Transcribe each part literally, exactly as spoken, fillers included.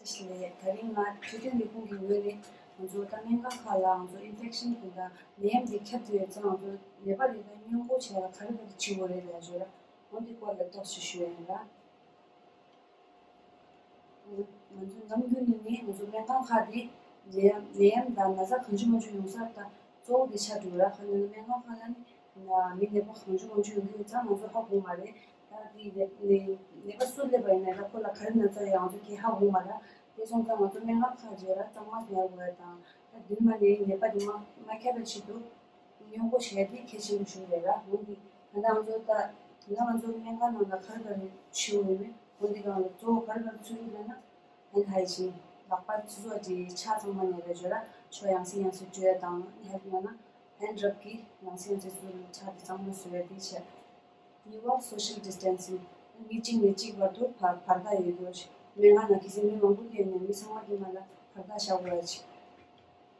ལས། ད་རིང་ང་འཕྲོད་བསྟེན་ལས་ཁུངས་ཀྱི་ངོས་ནས་ང་ཚོ་ད་སྨན་ཁང་ཁག་ལ་ང་ཚོ་ཨིན་ཕེག་ཤན་དེ་འདྲ་ནད་ཡམས་དེ་ཁྱབ་བསྡད་ཡོད་ཙང་ང་ཚོ་ནད་པ་དེ་དག་སྔོན་འགོག་བྱེད་ཡ་ལ་ག་རེ་ག་རེ་བྱེད་དགོས་རེད་ལབ་ཞོར་འོ་འདི་སྐོར་ལ་ཏོག་ཙམ་ཞུ་ཡ་ཡིན་ལ། ང་ཚོ་ནམ་རྒྱུན་ནས་ནི་ང་ཚོ་སྨན་ཁང་ཁག་དེ་ནད་ཡམས་ནད་ཡམས་དང་ན་ཚ་གང་བྱུང་མང་བྱུང་ཡོང་ས་དང་གཙོ་བོ་དེ་ཆགས་འགྲོ་གི་ར། ཁ་ནང་སྨན་ཁང་ཁག་ལ་ནི་མི་ནད་པ་གང་བྱུང་མང་བྱུང་ཡོང་གི་ཡོད་ཙང་ང་ཚོ་ཧ་གོ་མ་རེད། ད་དེ་ནད་ནད་ནད་པ་སུ་སླེབས་པ་ཡིན་ན་ཡང་ཁོ་ལ་ག་རེ་ན་ཚ་ཡོད་ང་ཚོ་གིས་ཧ་གོ་མ་རེད། དེ་སོང་ཙང་ང་ཚོ་སྨན་ཁང་ཁག་བརྗེ་ར་གཙང་མ་ཉར་དགོས་ཡ་དང་ད་དུས་མ་ནས་ནད་པ་དེ་མ་མ་ཁྱབ་པའི་ཆེད་དུ་སྔོན་འགོག་བྱས་ཏེ་གལ་ཆེན་པོ་ཞིག་རེད་ར། འོན་ཏེ་ད་ལྟ་ང་ཚོ་ད་ད་ལྟ་ང་ཚོ་སྨན་ཁང་ནང་ལ་ག་རེ་ག་རེ་བྱེད་དགོས་ཡོད་མེད། འོན་ཏེ་གང་ལ་གཙོ་བོ་ག་རེ་ག་རེ་ཚུད་ཡོད་ལབ་ན། ཧན་ཧའི་ཇིན། ལག་པ་ཚོ་ཚོ་དེ་ཕྱག་ཚང་མ་ནས་རེ་བྱོས་ར་ཕྱོགས་ཡང་སེ་ཡང་སེ་བཀྲུ་ཡ་དང་ཧན་ལབ་ན་ཧན་རབ་ཀྱིས་ཡང་སེ་ཡང་སེ་ཚུར་ཕྱག་དེ་གཙང་མ་བཟོ་ཡ་དེ་བྱས། གཉིས་པ་སོ་ཤལ་ཌི་སི་ཊེན་སིང་། མི་གཅིག་ནས་གཅིག་བར་དུ་བར་བར་ཐག་ཡོད་དགོས། སྨན་ཁང་ནང་གི་སེ་མི་མང་པོ་སླེབས་ནས་མི་ཚང་མ་གི་མ་ལ་བར་ཐག་བཞག་དགོས་ཡ་ཅིག་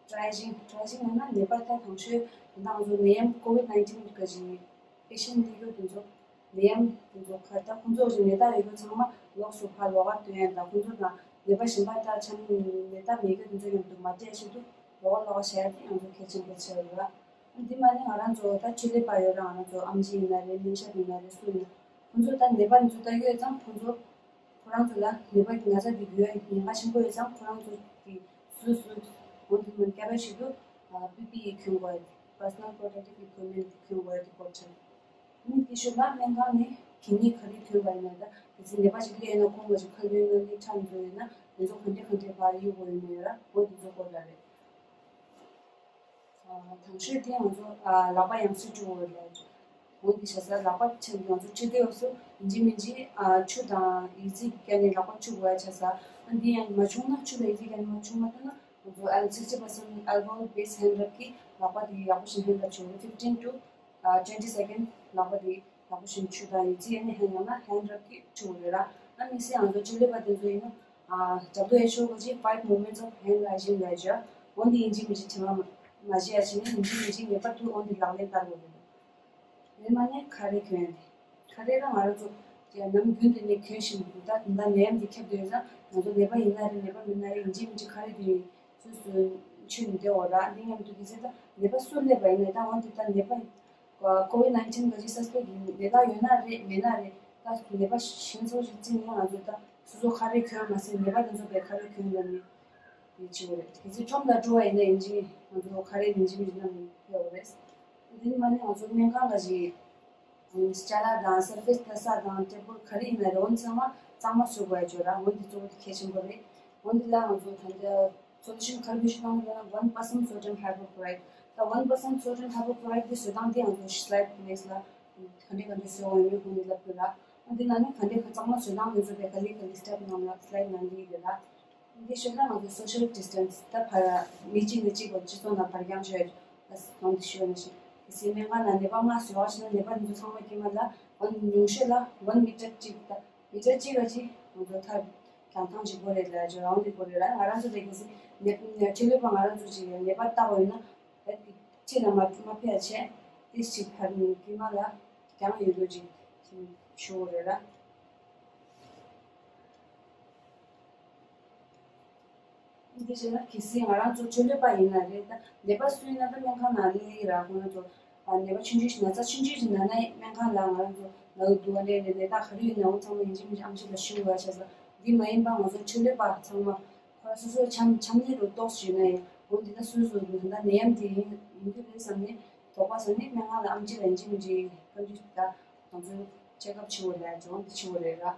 ཊེ་སི་ཊིང་། ཊེ་སི་ཊིང་ལབ་ན་ནད་པ་ད་དང་ཤོས་ད་ང་ཚོ་ནད་ཡམས་ཀོ་ཝིད་ནའིན་ཊིན་ག་ཅིག་ཡིན། པེ་ཤེན་སླེབས་ཡོད་དེ་ཚོ་ནད་ཡམས་དེ་ཚོ་ག་ད་ཁོང་ཚོ་ནད་རྟགས་ཡོད་རྒྱུ་ཚང་མ་ལོགས་སུ་ཕར་ལོགས་ཀ་སྟོན་ཡ་དང་ཁོང་ཚོ་དང་ནད་པ་གཞན་པ་ད་ཆ་ནད་རྟགས་མེད་རྒྱུ་དེ་ཚོ་མཉམ་དུ་མ་སྤྲད་ཆེད་དུ་ལོགས་ཀ་ལོགས་ཀ་བྱ་ཡ་དེ་ང་ཚོ་གལ་ཆེན་པོ་ཆགས་ཡོད་ར། འདི་མ་ནི་ང་རང་ཚོ་ད་ཆེད་ལས་པ་ཡོད་ར་ང་རང་ཚོ་ཨེམ་ཆི་ཡིན་ན་རེད་སྨན་ཞབས་ཡིན་ན་རེད་སུ་ཡིན་ན་ཁོང་ཚོ་ད་ནད་པ་དེ་ཚོ་ད་ཡོད་ཙང་ཁོང་ཚོ་ཁོ་རང་ཚོ་ལ་ནད་པ་གི་ན་ཚ་འདི་འགོས་ཡ་ཉེན་ཁ་ཆེན་པོ་ཡོད་ཙང་ཁོ་རང་ཚོ་གི་སུ་སུ་འོ་འདི་མ་སྐྱ་བའི་ཞིག་ཏུ་པི་པི་ཨི་གྱོན་དགོས་ཡ་དེ་Personal Protective Equipment གྱོན་དགོས་ཡ་དེ་སྐོར་ཆེ། ནི་དེ་ཞུ་ན་སྨན་ཁང་ནས་གད་སྙིགས་ག་རེ་ཐོན་པ་ཡིན་ན་ད་དེ་ཚོ་ནད་པ་ཞིག་སླེབས་ཡོད་ན་ཁོང་གི་ཁ་ལོན་ན་ནི་ཁྲག་འགྲོ་ཡོད་ན་དེ་ཚོ་ག་འདྲས་ག་འདྲས་ཕར་གཡུག་དགོས་ཡོད་མེད་ཡོད་ར་འོ་དེ་ཚོ་སྐོར་ལ་རེད། དང་ཤོས་དེ་ང་ཚོ་ལག་པ་ཡང་སེ་བཀྲུ་དགོས་རེད། འོན་ཏེ་བྱ་ས་ལག་པ་ཆེན་ང་ཚོ་ཁྲིད་དེ་འོག་སུ་ཡིན་གཅིག་མིན་གཅིག་ཆུ་དང་ཡི་ཙི་བཀལ་ནས་ལག་པ་བཀྲུ་དགོས་ཡ་བྱ་ས་འདི་ཡང་མ་བྱུང་ན་ཆུ་དང་ཡི་ཙི་བཀལ་ནས་མ་བྱུང་མ་ཐུབ་ན་ང་ཚོ་ཨལ་sixty percent alcohol based hand rub གིས་ལག་པ་དེ་ཡག་པོ་ཞིག་hand rub བྱེད་དགོས། fifteen to twenty second ལག་པ་དེ་ཡག་པོ་ཞིག་ཆུ་དང་ཡི་ཙི་ཡ་ནས་hand ཡང་ན་hand rub གིས་བཀྲུ་དགོས་རེད་ར། ཨ་དམིགས་བསལ་ང་ཚོ་ཆེད་ལས་པ་དེ་ཚོ་ཡིན་ན། ཨ་ཇབ་ཏོ་ཨེ་ཤོ་གོ་ཅི་five movements of hand hygiene ལ་བྱ། འོན་ཏེ་ཡིན་གཅིག་མིན་གཅིག་དྲི་མ་མ་བྱེད་ཡ་བྱས་ནས་ཡིན་གཅིག་མིན་གཅིག་ངེས་པར་དུ་འོན་ཏེ་ལག་ལེན་བསྟར་དགོས་རེད། ཡིན་མ་ནས་ཁ་རས་གྱོན་ཡ་དེ། ཁ་རས་ལ་ང་རང་ཚོ་ཡ་ནམ་རྒྱུན་དུ་ནས་གྱོན་བཞིན་འདུག་ད་ད་ནད་ཡམས་འདི་ཁྱབ་བསྡད་ཡོད་ཙང་ང་ཚོ་ནད་པ་ཡིན་ན་རེད་ནད་པ་མིན་ན་རེད་ཡིན་གཅིག་མིན་གཅིག་ཁ་རས་དེ་སོ་སོ་མཆོད་ནས་བསྡད་འོ་ར། འདི་མཉམ་དུ་གི་ཚེ་ད་ནད་པ་སུ་སླེབས་པ་ཡིན་ན་ད་འོན་ཏེ་ད་ནད་པ་ཀོ་ཝིད་ནའིན་ཊིན་ག་ཅིག་སས་པེག་ཡིན་ནད་རྟགས་ཡོད་ན་རེད་མེད་ན་རེད་ད་ནད་པ་གཞན་ཚོ་ཞིག་བརྩིས་ནས་ང་ཚོ་ད་སོ་སོ་ཁ་རས་གྱོན་མ་ཟད་ནད་པ་དེ་ཚོ་བས་ཁ་རས་གྱོན་ལ་ནི་ཡིད་ཆེས་རེད། གལ་སྲིད་ཁྲོམ་ལ་འགྲོ་བ་ཡིན་ན་ཡིན་གཅིག་ང་ཚོ་ཁ་རས་ཡིན་གཅིག་མིན་གཅིག་ན་ནི་ཕེབས་རེད། དེ་ནི་མ་ནི་ང་ཚོ་སྨན་ཁང་ག་ཅིག་ཅ་ལག་དང་སར་ཕེ་སི་ལྟ་ས་དང་ཊེ་བལ་ག་རེ་ཡིན་ན་རེད་འོ་ཚང་མ་གཙང་མ་བཟོ་དགོས་ཡ་ཅིག་ཡོད་ར། འོ་འདི་གཙོ་བོ་དེ་གལ་ཆེན་པོ་རེད། འོ་འདི་ལ་ང་ཚོ་ད་ལྟ་སོ་ལུ་ཤན་ག་རེ་བེད་སྤྱོད་གཏོང་གི་ཡོད་ན་one percent sodium hypochlorite ད་one percent sodium hypochlorite འདི་བཟོ་སྟངས་འདི་ང་ཚོ་slide next ལ་ག་འདྲས་ག་འདྲས་བཟོ་དགོས་ཡོད་མེད་འོ་འདི་ལབ་དགོས་ར། འོ་འདི་ལ་ནི་ག་འདྲས་ག་གཙང་མ་བཟོ་སྟངས་འདི་ཚོ་དེ་ག་ལེ་ག་ལེ་step ནང་ལ་slide ནང་ལ་ཡོད་ར། འདི་ཞོར་ལ་ང་ཚོ་social distance ད་བར་མི་གཅིག་ནས་གཅིག་བར་སྤྱི་ཚོགས་ནང་བར་འགྱངས་བྱས་ད་གང་དུ་ཤོད་ན་ཞིག་གལ་སྲིད་སྨན་ཁང་ལ་ནད་པ་ལྔ་ཟོས་པ་ཞིག་ན་ནད་པ་འདི་ཚོ་ཚང་མ་དཀྱིལ་མ་ལ་one ཉུང་ཤོས་ལ་one meter གཅིག་ད་མི་ཊར་གཅིག་ག་གཅིག་ང་ཚོ་ཐབ་གྱང་ཐང་གཅིག་པོ་རེད་ལ་ཇོ་རང་འདི་པོ་རེད་ལ་ང་རང་ཚོ་དེ་གལ་སྲིད་ནད་ཆེད་ལས་པ་ང་རང་ཚོ་ཅིག་ནད་པ་ལྟ་བ་ཡོད་ན་ད་ཕྱི་ལ་མ་མ་ཕེབས་བྱས་ཏིས་ཅིག་ཕར་དཀྱིལ་མ་ལ་གྱང་ཡོད་རྒྱུ་ཅིག་ཞུ་དགོས་རེད་ལ། འདི་བྱས་ན་གལ་སྲིད་ང་རང་ཚོ་ཆེད་ལས་པ་ཡིན་ན་རེད་ད་ནད་པ་སུ་ཡིན་ན་ད་སྨན་ཁང་ནང་སླེབས་ཀྱི་ར་ཁོང་རང་ཚོ་ནད་པ་ཆུང་ཆུང་ཞིག་ན་ཚ་ཆུང་ཆུང་ཞིག་ན་ན་སྨན་ཁང་ལ་ང་རང་ཚོ་ནད་འདུག་ལས་ནས་ནད་རྟགས་ག་རེ་ཡོད་ན་འོ་ཚང་མ་ཡིན་གཅིག་མིན་གཅིག་ཨམ་ཆི་ལ་ཞུ་དགོས་བྱས་ཙང་འདི་མ་ཡིན་པ་ང་ཚོ་ཆེད་ལས་པ་ཚང་མ་ཁོ་རང་སོ་སོའི་ཆམ་ཆམ་ནད་རུ་ཏོག་ཙམ་ཡོད་ན་ཡང་འོ་འདི་ད་སོ་སོ་ད་ནད་ཡམས་དེ་ཡིན་ཡིན་རྒྱུ་རེད་བསམ་ནས་དོགས་པ་ཟ་ནས་སྨན་ཁང་ལ་ཨམ་ཆི་ལ་ཡིན་གཅིག་མིན་གཅིག་བཀའ་འདྲི་ད་ང་ཚོ་check up བྱེད་དགོས་རེད་ལ་ཇོན་དུ་བྱེད་དགོས་རེད་ལ། ཨ་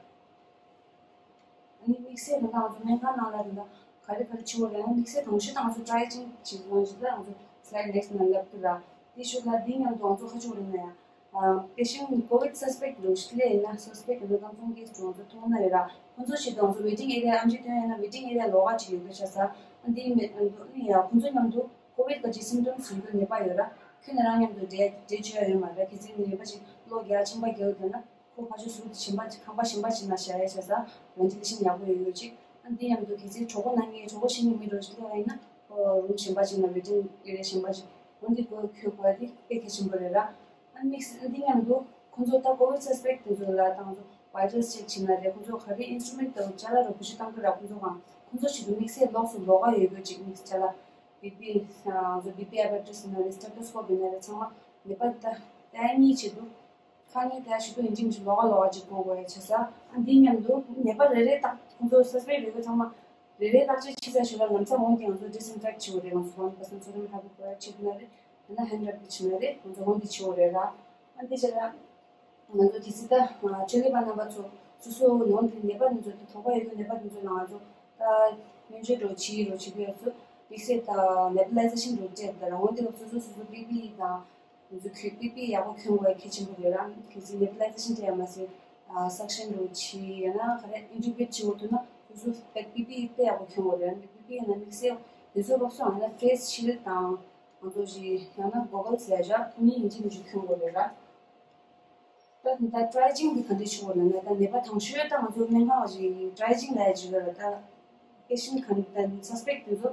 ནི་དམིགས་བསལ་དེ་འདྲ་ང་ཚོ་སྨན་ཁང་ནང་ལ་དེ་འདྲ་ག་རེ་ག་རེ་བྱེད་དགོས་རེད་ན་དམིགས་བསལ་དང་ཤོས་དང་ང་ཚོ་ཊེ་སི་ཊིང་བྱེད་དགོས་ཞེས་ད་ང་ཚོ་slide next ནང་ལབ་ཀྱི་ར། དེ་ཤོད་ལ་དེ་མཉམ་དུ་ང་ཚོ་ག་རེ་བྱེད་དགོས་རེད་ན་ཡང་patient COVID suspect འདུག་ཤི་ལས་ཡིན་ན་suspect ཡིན་ན་ཀམ་ཚོང་case འདུག་ང་ཚོ་མཐོང་ན་ཡོད་ར་ཁོ་ཚོ་ཞིག་ཏུ་ང་ཚོ་waiting area ཨམ་ཆི་ཐོན་ཡོད་ན་waiting area ལོགས་ཀ་ཅིག་ཡོད་དུ་ཆ་ས་ཨ་འདི་མེད་ཨ་འདུག་ནི་ཡ་ཁོ་ཚོ་མཉམ་དུ་COVID ག་ཅིག་symptoms ཡོད་དུ་ནད་པ་ཡོད་ར་ཁྱོད་ནི་རང་མཉམ་དུ་འབྲེལ་འབྲེལ་བྱེད་ཡ་ཡོད་མ་རེད་ཁྱེད་ཚོའི་ནད་པ་ཅིག་ལོ་བརྒྱ་ཕྱིན་པ་བརྒྱ་ཡོད་དུ་ན། ཁོ་ཕར་ཕྱོགས་སུ་གཞན་པ་ཅིག་ཁང་པ་གཞན་པ་ཅིག་ན་བཞག་ཡ་བྱས་ཙང་ventilation ཡག་པོ་ཡོད་ཡོད་ཅིག་ཨ་འདི་མཉམ་དུ་གལ་སྲིད་གྲོགས་པོ་ན་ངའི་གྲོགས་པོ་ཤི་ནི་མི་འགྲོ་ཅིག་ལ་ཡིན་ན་ཁོ་རུམ་གཞན་པ་ཅིག་ན་waiting area གཞན་པ་ཅིག་འོ་འདི་སྒོ་ཁྱོད་དགོས་ཡ་འདི་དཔེ་གལ་ཆེན་པོ་རེད་ར། ཨ་དམིགས་བསལ་འདི་མཉམ་དུ་ཁོ་ཚོ་ད་COVID suspect དེ་ཚོ་ལ་དང་ཚོ་vital check བྱེད་ན་རེད་ཁོ་ཚོ་ག་རེ་instrument དང་ཅ་ལག་རུ་བུ་ཤི་བཏང་གི་ར་ཁོ་ཚོ་གང་ ཁོང་ཚོ་ཆེད་དུ་དམིགས་བསལ་ལོགས་སུ་ལོགས་ཀ་ཡོད་དགོས་ཅིག་དམིགས་བྱ་ལ། བི་པི་ང་ཚོ་བི་པི་ཨེ་པ་རེ་ཊི་སི་ཡིན་ན་རེད། སི་ཊེ་ཊོ་སི་ཀོབ་ཡིན་ན་རེད། ཚང་མ་ནད་པ་ད་ལྟ་གཉིས་ཆེད་དུ་ཁག་གཉིས་ད་ཞུ་དུ་ཡིན་གཅིག་མིན་གཅིག་ལོགས་ཀ་ལོགས་ཀ་ཅིག་བཀོད་དགོས་ཡ་ཆགས་ས། ཨ་འདིའི་མཉམ་དུ་ནད་པ་རེ་རེ་དང་ཁོང་ཚོ་སས་པེག་ཡོད་དགོས་ཚང་མ་རེ་རེ་བརྟག་དཔྱད་བྱེད་ས་ཞིག་ལ་ལམ་སང་འོང་དེ་ང་ཚོ་ཌི་སིན་ཕེག་བྱེད་དགོས་རེད། ང་ཚོ་ཝན་པར་སེན་ཊི་སོ་ཌི་ཡམ་ཧའི་པོ་ཀོ་ལོ་རའི་ཌི་བྱེད་ན་རེད། ཡང་ན་ཧེན་ཌི་རབ་བྱེད་ན་རེད། ང་ཚོ་འོང་དེ་བྱེད་དགོས་རེད་ར། ཨ་འདི་བྱས་ལ། ང་ཚོ་གལ་སྲིད་ད་ཆེད་ལས་པ་རྣམ་པ་ཚོ་སོ་སོ་ནང་དེ་ནད་པ་དེ་ཚོ་དེ་དོགས་པ་ཡོད་མཁན་ནད་པ་དེ་ཚོ་ལ་ང་ཚོ་ད་སྨན་བཅོས་འགྲོ་བྱེད་རོགས་བྱེད་དུས་ཡག་ཚོ་དམིགས་བསལ་ད་ནེ་བུ་ལའི་ཟེ་ཤན་རོགས་སྤྲད་དེ་རང་དབང་དེ་སྐབས་སོ་སོ་སོ་སོ་པི་པི་ཨི་དང་ང་ཚོ་གི་པི་པི་ཨི་ཡག་པོ་གྱོན་དགོས་གལ་ཆེན་པོ་རེད་ར། གལ་སྲིད་ནེ་བུ་ལའི་ཟེ་ཤན་སྤྲད་ཡ་མ་ཟད་སག་ཤན་རོགས་བྱེད་ཡང་ན་ག་རེ་ཨིན་ཊུ་བེཊ་བྱེད་དགོས་ཐུག་ན་སོ་སོ་པི་པི་ཨི་དཔེ་ཡག་པོ་གྱོན་དགོས་རེད་ར། པི་པི་ཨི་ཡང་ན་དམིགས་བསལ་དེ་ཚོ་སྐབས་སུ་ཡང་ན་ཕེ་སི་ཤིལ་དང་ང་ཚོ་ཞིག་ཡང་ན་གོ་གལ་ཟེར་ཡ་ཁོ་གཉིས་ཡིན་གཅིག་མིན་གཅིག་གྱོན་དགོས་རེད་ར། ད་ད་ཊ་རའི་ཅིང་དེ་ག་འདྲ་བྱེད་དགོས་ལབ་ན་ད་ནད་པ་དང་ཤོས་ད་ང་ཚོ་སྨན་ཁང་ཞིག་ཊ་རའི་ཅིང་ལ་ཡ་བྱེད་དགོས་ར། ད་པེ་ཤན་ག་ད་སས་པེག་དེ་ཚོ་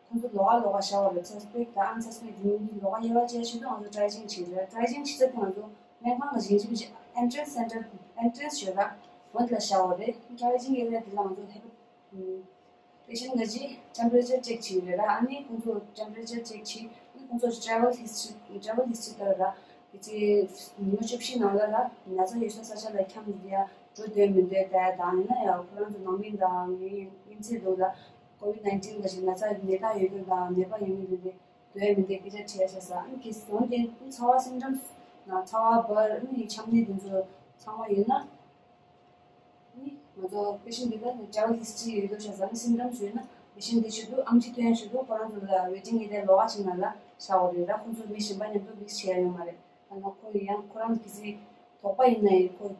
ཁོང་ཚོ་ལོགས་ཀ་ལོགས་ཀ་བཞག་པ་རེད། སས་པེག་དང་ཨན་སས་པེག་དེ་གཉིས་ལོགས་ཀ་དབྱེ་བ་ཕྱེ་ཆེད་དུ་ང་ཚོ་ཊ་རའི་ཅིང་བྱེད་རེད། ཊ་རའི་ཅིང་བྱེད་ཚད་དེ་ང་ཚོ་སྨན་ཁང་གི་ཡིན་གཅིག་མིན་གཅིག་ཨེན་ཊི་རན་སི་སེན་ཊར་ཨེན་ཊི་རན་སི་ཞོལ་ར་འོ་འདི་ལ་བཞག་པ་རེད། ཊ་རའི་ཅིང་ཨེ་རི་ཡ་དེ་ལ་ང་ཚོ་ལྷག་པར་པེ་ཤན་འགའ་ཅིག་ཊེམ་པ་རེ་ཅར་ཅེག་བྱེད་ཀྱི་རེད་ར། ཨ་ནི་ཁོང་ཚོ་ཊེམ་པ་རེ་ཅར་ཅེག་བྱེད། ཨ་ནི་ཁོང་ཚོ་ཊེ་ཝལ་ཧིས་ཊི་རི་ཊེ་ཝལ་ཧིས་ཊི་རི་ལྟར་ར། དེ་ཚེ་ཉིན་མོ་བཅུ་བཞི་ནང་ལ་ལ་ན་ཚ་ཡོད་ས་ས་ཆ་ལ་འཁྱམས་ཏེ་ཡ་འགྲོ་འདོད་མི་འདོད་ད་ཡ་དང་ཡིན་ན་ཡང་ཁོ་རང་ཚོ་ནང་མི་དང་ངའི་གཉེན་ཚན་དུ་ལ་ཀོ་ཝིཌ་ནའིན་ཊིན་ག་ཞིག་ན་ཚ་ནད་རྟགས་ཡོད་མཁན་དང་ནད་པ་ཡིན་མིན་དེ་འདྲ་འདོད་མི་འདོད་སྐད་ཆ་དྲིས་ཡ་བྱས་ས། ཨ་ནི་གལ་སྲིད་འོན་ཏེ་ཚ་བ་སིམ་ཊམ་སི་ན་ཚ་བ་འབར་ཨ་ནི་ཆམ་ནད་དེ་ཚོ་ཚང་མ་ཡོད་ན། ནི་ང་ཚོ་པེ་ཤན་འདི་ག་ནི་ཊེ་ཝལ་ཧིས་ཊི་རི་ཡོད་དོ་ཤ་ཟ་ནི་སིམ་ཊམ་སི་ཡོད་ན་པེ་ཤན་འདི་ཆེད་དུ་ཨམ་ཆི་ཐོན་ཆེད་དུ་ཁོ་རང་ཚོ་ལ་ཝེ་ཊིང་ཨེ་རི་ཡ་ལོགས་ཀ་ཅིག་ནང་ལ་བཞག་པ་རེད་ར། ཁོང་ཚོ་མི་གཞན་པ་མཉམ་དུ་མིག་སི་བྱེད་ཡ་ཡོད་མ་རེད། ད་ནང་ཁོ་ཡང་ཁོ་རང་གི་སི་དོགས་པ་ཡིན་ན་ཡང་ཁོ་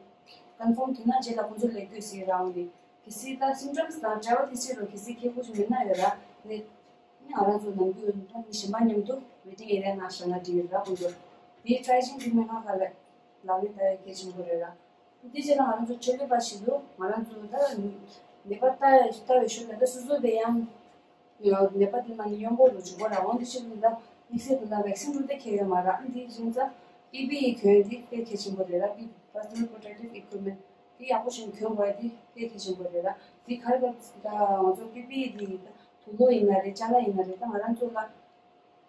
ཀོན་ཕོམ་ཐུབ་ན་རྗེས་ལ་ཁོང་ཚོ་ལས་དགོས་སི་རང་རེད། གལ་སྲིད་ད་སིམ་ཊམ་སི་དང་ཊེ་ཝལ་ཧིས་ཊི་རི་རོ་གལ་སྲིད་ཁྱད་པར་ཅིག་མེད་ན་ཡོད་ར་ནི་ནི་ང་རང་ཚོ་ནམ་རྒྱུན་ད་མི་གཞན་པ་མཉམ་དུ་ཝེ་ཊིང་ཨེ་རི་ཡ་ནང་བཞག་ན་འགྲིག་རེད་ར། ཁོང་ཚོ་དེའི་ཊ་རའི་ཅིང་གི་སྨན་ཁང་ཁག་ལ་ལག་ལེན་བསྟར་ཡ་གལ་ཆེན་པོ་རེད་ར། འདི་རྗེས་ལ་ང་རང་ཚོ་ཆེད་ལས་པ་ཞིག་ཏུ་ང་རང་ཚོ་ད་ནད་པ་ལྟ་ལྟ་བའི་ཤུལ་ལ་ད་སོ་སོ་དེ་ཡང་ནད་པ་དེ་མ་ནི་གཡོག་པོ་རུ་འཇུག་པ་ར། འོན་ཏེ་ཕྱིར་ད་དམིགས་བསལ་དུ་ད་ཝེག་སིན་རུ་དེ་ཁྱེར་ཡོད་མ་ར། ཨ་འདི་རིང་ཙམ་པི་པི་ཨི་གྱོན་འདི་དཔེ་གལ་ཆེན་པོ་རེད་ར། པི་པར་སོ་ནལ་པོ་རོ་ཊེག་ཊིབ་ཨི་ཀུབ་མེན་ཊི་དེ་ཡག་པོ་ཞིག་གྱོན་དགོས་ཡ་དེ་དཔེ་གལ་ཆེན་པོ་རེད་ར། དེ་ག་རེ་ག་ད་ང་ཚོ་པི་པི་ཨི་དེ་ད་དུག་ལོག་ཡིན་ན་རེད་ཅ་ལག་ཡིན་ན་རེད་ད་ང་རང་ཚོ་ལ།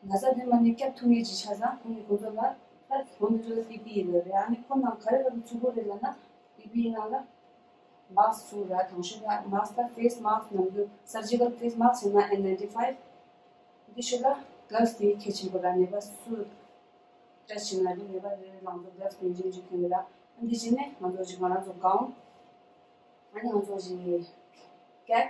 ན་ཚ་དེ་མ་ནི་སྐྱབས་ཐུབ་མཁན་ཅིག་ཆགས་ཙང་ཁོང་གིས་ཁོང་ཚོ་ལ་ད་ཁོང་ཚོ་ལ་པི་པི་ཨི་ལབ་རེད། ཨ་ནི་ཁོ་ནང་ག་རེ་ག་རེ་ཚུད་དགོས་རེད་ལབ་ན་པི་པི་ཨི་ནང་ལ་མཱ་སི་ཚུད་ར། དང་ཤོས་ལ་མཱ་སི་ད་ཕེ་སི་མཱ་སི་ནམ་རྒྱུན་སར་ཇི་ཀལ་ཕེ་སི་མཱ་སི་ཡང་ན་ཨེན་ནའིན་ཊི་ཕའིབ། དེ་ཤོས་ལ་གི་ལབ་སི་དེ་གལ་ཆེན་པོ་ར། ནད་པ་སུ་ཊ་ཆི་བྱེད་ན་རེད་ནད་པ་རེ་རེ་ལ་ང་ཚོ་གི་ལབ་སི་དེ་འཇིམ་འཇིམ་གྱོན་གི་ར། ཨ་འདི་བྱས་ནས་ང་ཚོ་ཅིག་ང་རང་ཚོ་གའུན། ཨ་ནི་ང་ཚོ་ཞིག་ཀེབ།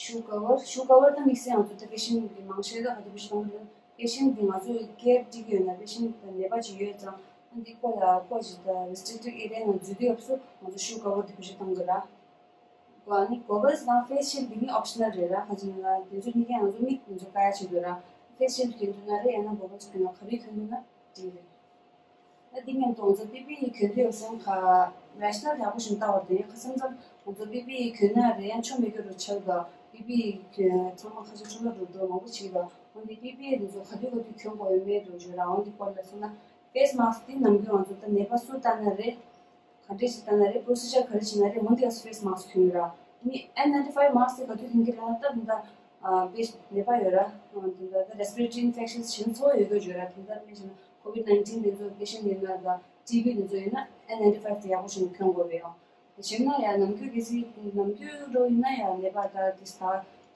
ཤུ་ཀ་བར། ཤུ་ཀ་བར་ད་དམིགས་བསལ་ང་ཚོ་ད་པེ་ཤན་གྱི་མང་ཤོས་ད་ག་དུས་པེ་ཤན་གཏོང་གི་ཡོད། པེ་ཤན་གྱི་ང་ཚོ་ཀེར་སྒྲིག་གི་ཡོད་ན་པེ་ཤན་གྱི་ནད་པ་ཅིག་ཡོད་ཙང་ཨ་འདི་ཁོ་ལ་ཁོ་ཞིག་ད་རེ་སི་ཊི་རིག་ཊེཌ་ཨེ་རི་ཡ་ནང་འཛུལ་དུས་སྐབས་སུ་ང་ཚོ་ཤུ་ཀ་བར་དེ་བེད་སྤྱོད་གཏོང་གི་ར། ཨ་ནི་གོ་གལ་སི་དང་ཕེ་སི་ཤིལ་ཌི་འདི་གཉིས་ཨོབ་ཤ་ནལ་རེད་ར། ཁ་ཅིག་ང་དེ་ཚོ་གཉིས་ཀ་ང་ཚོ་མིག་དེ་ཚོ་བཀག་ཡ་ཆེད་དུ་ར། ཕེ་སི་ཤིལ་ཌི་གྱོན་དུས་ན་རེད་ཡང་ན་གོ་གལ་སི་གྱོན་ན་ག་རེ་གྱོན་དུས་ན་འགྲིག་རེད། ད་འདི་མཉམ་དུ་ང་ཚོ་པི་པི་ཨི་གྱོན་དུས་ཡོད་སོང་ཁ་རེ་ཤ་ནལ་ཡག་པོ་ཞིག་ལྟ་བར་དེ་ཁ་སང་ཙམ་ང་ཚོ་པི་པི་ཨི་གྱོན་ན་རེད་ཡང་ཆོ་མེད་གྱོད་རུ་ཆགས་དོ། པི་པི་ཨི་གྱོན་ཚང་མ་ཁ་ཤས་ཆུ་ལ་འགྲོ་འགྲོ་མང་པོ་བྱེད་དོ། འོན་ཏེ་པི་པི་ཨི་འདི་ཚོ་ག་དུས་ག་དུས་གྱོན་དགོས་ཡོད་མེད་འགྲོ་བརྗོད་ར། འོན་ཏེ་སྐོར་ལ་སོང་ན་ཕེ་སི་མཱ་སི་འདི་ནམ་རྒྱུན་ང་ཚོ་ད་ནད་པ་སུ་ལྟ་ན་རེད། ག་འདྲས་ཞིག་ལྟ་ན་རེད། པོ་རོ་སི་ཇར་ག་རེ་བྱེད་ན་རེད། འོན་ཏེ་ཡང་ཕེ་སི་མཱ་སི་གྱོན་གྱི་ར། ནི་ཨེན་ནའིན་ཊི་ཕའིབ་མཱ་སི་དེ་ག་དུས་གྱོན་གྱི་ར་ད་ད་ད་པེ་ནད་པ་ཡོད་ར། ད་ད་ད་རེ་སི་པི་རེ་ཊི་རི་ཨིན་ཕེག་ཤན་ཞིག་ཚོ་ཡོད་དགོས་བརྗོད་ར། དེ་ལྟར་མི་བྱེད་ན་ཀོ་ཝིཌ་ནའིན་ཊིན་དེ་ཚོ་པེ་ཤན་ཡིན་ན་ད་ཊི་བི་དེ་ཚོ་ཡིན་ན་ཨེན་ནའིན་ཊི་ཕའིབ་དེ་ཡག་པོ་ཞིག་གྱོན་དགོས་རེད་ཡང་། བྱས་ན་ཡང་ནམ་རྒྱུན་གལ་སྲིད་ནམ་རྒྱུན་འགྲོ་ཡིན་ན་ཡང་ནད་པ་ད་དེ་ད་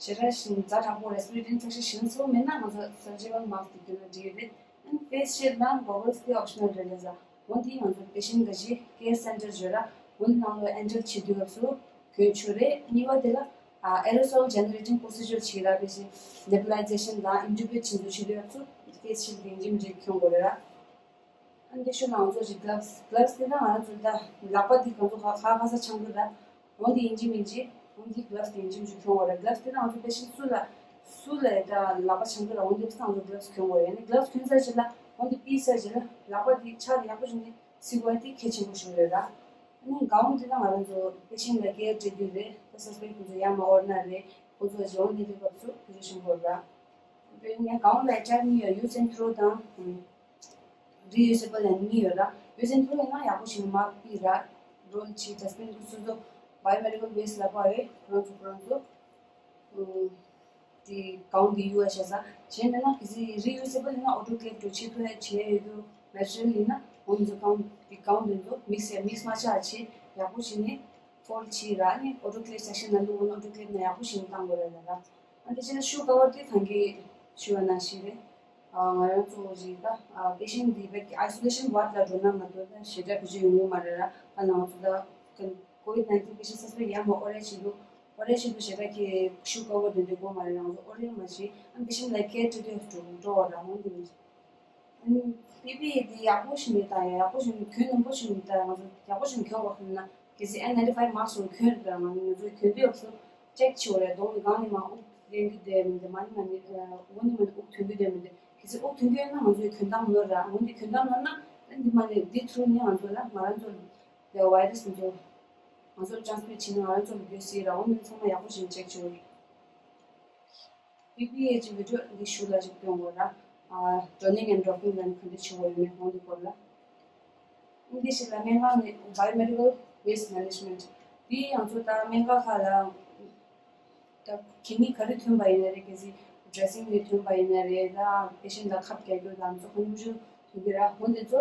ཞེ་དྲག་ཞིག་ཛ་དྲག་པོ་རེ་སི་པི་རེ་ཊི་རི་ཨིན་ཕེག་ཤན་ཞིག་ཚོ་མེད་ན་ང་ཚོ་སར་ཇི་ཀལ་མཱ་སི་དེ་གྱོན་ན་འགྲིག་གི་རེད། ཨན་ཕེ་སི་ཤིལ་ཌི་དང་གོ་གལ་སི་དེ་ཨོབ་ཤ་ནལ་རེད་ལ་ཟ། འོན་ཏེ་ང་ཚོ་པེ་ཤན་འགའ་ཞིག་ཀེར་སེན་ཊར་བརྗོད་ར། འོན་ནང་ལོ་ཨེན་ཊར་བྱེད་དུས་སྐབས་སུ་གྱོན་ཆོག་རེད། གཉིས་པ་དེ་ལ་ཨེ་རོ་སོལ་ཇེ་ནེ་རེ་ཊིང་པོ་སི་ཇར་བྱེད་ར། པེ་ཤན་ནེ་བུ་ལའི་ཛེ་ཤན་དང་ཨིན་ཊུ་བེཊ་བྱེད་དུས་བྱེད་དུས་སྐབས་སུ་ཕེ་སི་ཤིལ་ཌི་དེ་ཡིན་གཅིག་མིན་གཅིག་གྱོན་དགོས་རེད་ར། ཨན་དེ་ཤུལ་ལ་ང་ཚོ་ཞིག་གི་ལབ་སི། གི་ལབ་སི་དེ་ལ་ང་ཚོ་ད་ལག་པ་དེ་གང་ཚོ་ཁ་ཁ་ཁ་ས་འཆང་གི་ར། འོན་ཏེ་ཡིན་གཅིག་མིན་གཅིག་འོན་ཏེ་གི་ལབ་སི་དེ་ཡིན་གཅིག་མིན་གཅིག་གྱོན་དགོས་རེད། གི་ལབ་སི་དེ་ལ་ང་ཚོ་པེ་ཤན་སུ་ལ་སུ་ལ་ད་ལག་པ་འཆང་གི་ར། འོན་ཏེ་ང་ཚོ་གི་ལབ་སི་གྱོན་དགོས་རེད། ནི་གི་ལབ་སི་གྱོན་ཚར་རྗེས་ལ་འོན་ཏེ་པི་ཚར་རྗེས་ལ་ལག་པ་དེ་ཕྱག་ཡག་པོ་བྱས་ནས་བསིལ་དགོས་ཡ་དེ་གལ་ཆེན་པོ་ཞིག་རེད་ར། ནི་གའུན་དེ་ལ་ང་རང་ཚོ་པེ་ཤན་ལ་ཀེར་སྤྲད་དུས་རེད། ད་སས་པེག་དེ་ཚོ་ཡར་མར་འོར་ན་རེད། ཁོ་ཚོ་ལྗོངས་ནས་དུས་སྐབས་སུ་དེ་ཚོ་ཞིག་དགོས་ར། དཔེར་ན་གའུན་ལ་ཅར་གཉིས་ཡོད། ཡུ་སི་ཨེན་ཐི་རོ་དང་རི་ཡུ་སི་བལ་ཡང་གཉིས་ཡོད་ར། ཡུ་སི་ཨེན་ཐི་རོ་ཡིན་ན་ཡག་པོ་ཞིག་མར་ཕུད་ར། རོལ་ཆེ་ཌས་པིན་དུ་སོ་སོ་བྷའི་ཡོ་མེ་ཌི་ཀལ་ཝེ་སི་ཊི་ལ་ཕབ་ཡོད། ཁོ་རང་ཚོ་ཁོ་རང་ཚོ་ དེ་གའུན་དེ་གཡུག་ཡ་བྱས་ཙང་། གཞན་མེད་ན་གལ་སྲིད་རི་ཡུ་སི་བལ་ཡིན་ན་ཨོ་ཊོ་ཀེ་ལེབ་འདྲ་བོ་བྱེད་ཐུབ་ཡ་བྱས་ཡོད་རྒྱུ་མེ་ཊི་རི་ཡལ་ཡིན་ན། འོ་འདི་ཚོ་གའུན་དེ་གའུན་དེ་ཚོ་མིག་སི་ཡ་མིག་སི་མ་ཆགས་བྱས་ཡག་པོ་བྱས་ནས་ཕོལ་ཌ་བྱས་ར། ཨ་ནི་ཨོ་ཊོ་ཀེ་ལེབ་སེག་ཤན་ནང་བླུགས། འོ་ན་ཨོ་ཊོ་ཀེ་ལེབ་ནང་ཡག་པོ་བྱས་ནས་བཏང་དགོས་རེད་ལ་ར། ཨ་འདི་བྱས་ན་ཤུ་ཀ་བར་དེ་ད་གིན་ཞུས་པ་ནང་བཞིན་རེད། ཨ་ང་རང་ཚོ་ཞིག་ད་ཨ་པེ་ཤེན་ཊི་འདི་བེད་ཀྱི་ཨའི་སོ་ལེ་ཤན་ཝར་ཌི་ལ་འགྲོ་ན་མ་གཏོགས་ད་ཞེ་དྲག་བེད་སྤྱོད་ཡོང་གི་མ་རེད་ར། ད་ང་ཚོ་ད་ཀོ་ཝིཌ་ནའིན་ཊིན་པེ་ཤེན་ཊི་སས་པེག་ཡར་མར་ཨོ་རེད་བྱེད་དུས། ཨོ་རེད་བྱེད་དུས་ཞེ་དྲག་གི་ཤུ་ཀ་བར་དེ་འདྲ་དགོས་མ་རེད། ང་ཚོ་ཨོ་རེད་མ་བྱེད། ཨ་པེ་ཤེན་ཊི་ལ་ཀེར་སྤྲོད་དུས་འགྲོ་འགྲོ་བ་ར། འོན་ཏེ་ཨ་ནི་པི་པི་ཨི་དེ་ཡག་པོ་ཞིག་མེད་ད། ཡག་པོ་ཞིག་གྱོན་ནམ་པོ་ཞིག་མེད་ད། ང་ཚོ་ཡག་པོ་ཞིག་གྱོན་དགོས་ན་གལ་སྲིད་ཨེན་ནའིན་ཊི་ཕའིབ་མཱ་སི་ཀི་གྱོན་ད། ང་ཚོ་གྱོན་དུས་སྐབས་སུ་ཅེག་བྱེད་དགོས་རེད། གདོང་གི་སྒང་ནས་མར་དབུགས་ལེན་རྒྱུ་དེ་མི་འདུག་མར་ནས་མར་ནས་ཨ་འོག་ནས་མར་ནས་དབུགས་ཐོན་རྒྱུ་དེ་མི་འདུག་གལ་སྲིད་དབུགས་ཐོན་རྒྱུ་ཡོད་ན་ང་ཚོས་གྱོན་སྟངས་ནོར་ར། འོན་ཏེ་གྱོན་སྟངས་ནོར་ན་ཨ་འདི་མར་ནས་འདི་ཐུར་ནས་ང་ཚོ་ལ་ང་རང་ཚོ་ལ་དེ་བྷའི་ར་སི་འདི་ཚོ་ང་ཚོར་ཊེ་རན་སི་མི་ཊི་བྱེད་ན་ང་རང་ཚོ་ལ་འགོས་སྲིད་ར། འོ་ནི་ཚང་མ་ཡག་པོ་ཞིག་ཅེག་བྱེད་དགོས་རེད། པི་པི་ཨི་གི་བི་ཌི་ཡོ་འདི་ཞུ་ལ་ཞིག་སྟོན་དགོས་ར། ཨ་ཌོ་ནིང་ཨེན་ཌ་ཌོ་ཕིང་ལ་ནི་ག་འདྲ་བྱེད་དགོས་ཡོད་མེད་འོ་འདི་སྐོར་ལ། འདི་ཞིག་ལ་སྨན་ཁང་ནས་བྷའི་ཡོ་མེ་ཌི་ཀལ་ཝེ་སི་ཊི་མེ་ནེ་ཇི་མེན་ཊི། འདི་ང་ཚོ་ད་སྨན་ཁང་ཁག་ལ་ད་གད་སྙིགས་ག་རེ་ཐོན་པ་ཡིན་ན་རེད། གལ་སྲིད་ཌི་རེ་སིང་ལས་ཐོན་པ་ཡིན་ན་རེད། ད་པེ་ཤེན་ཊི་ལ་ཁབ་རྒྱག་རྒྱུ་དང་ཚོ་གང་ཡོང་ཐོན་གྱི་ར། འོ་འདི་ཚོ་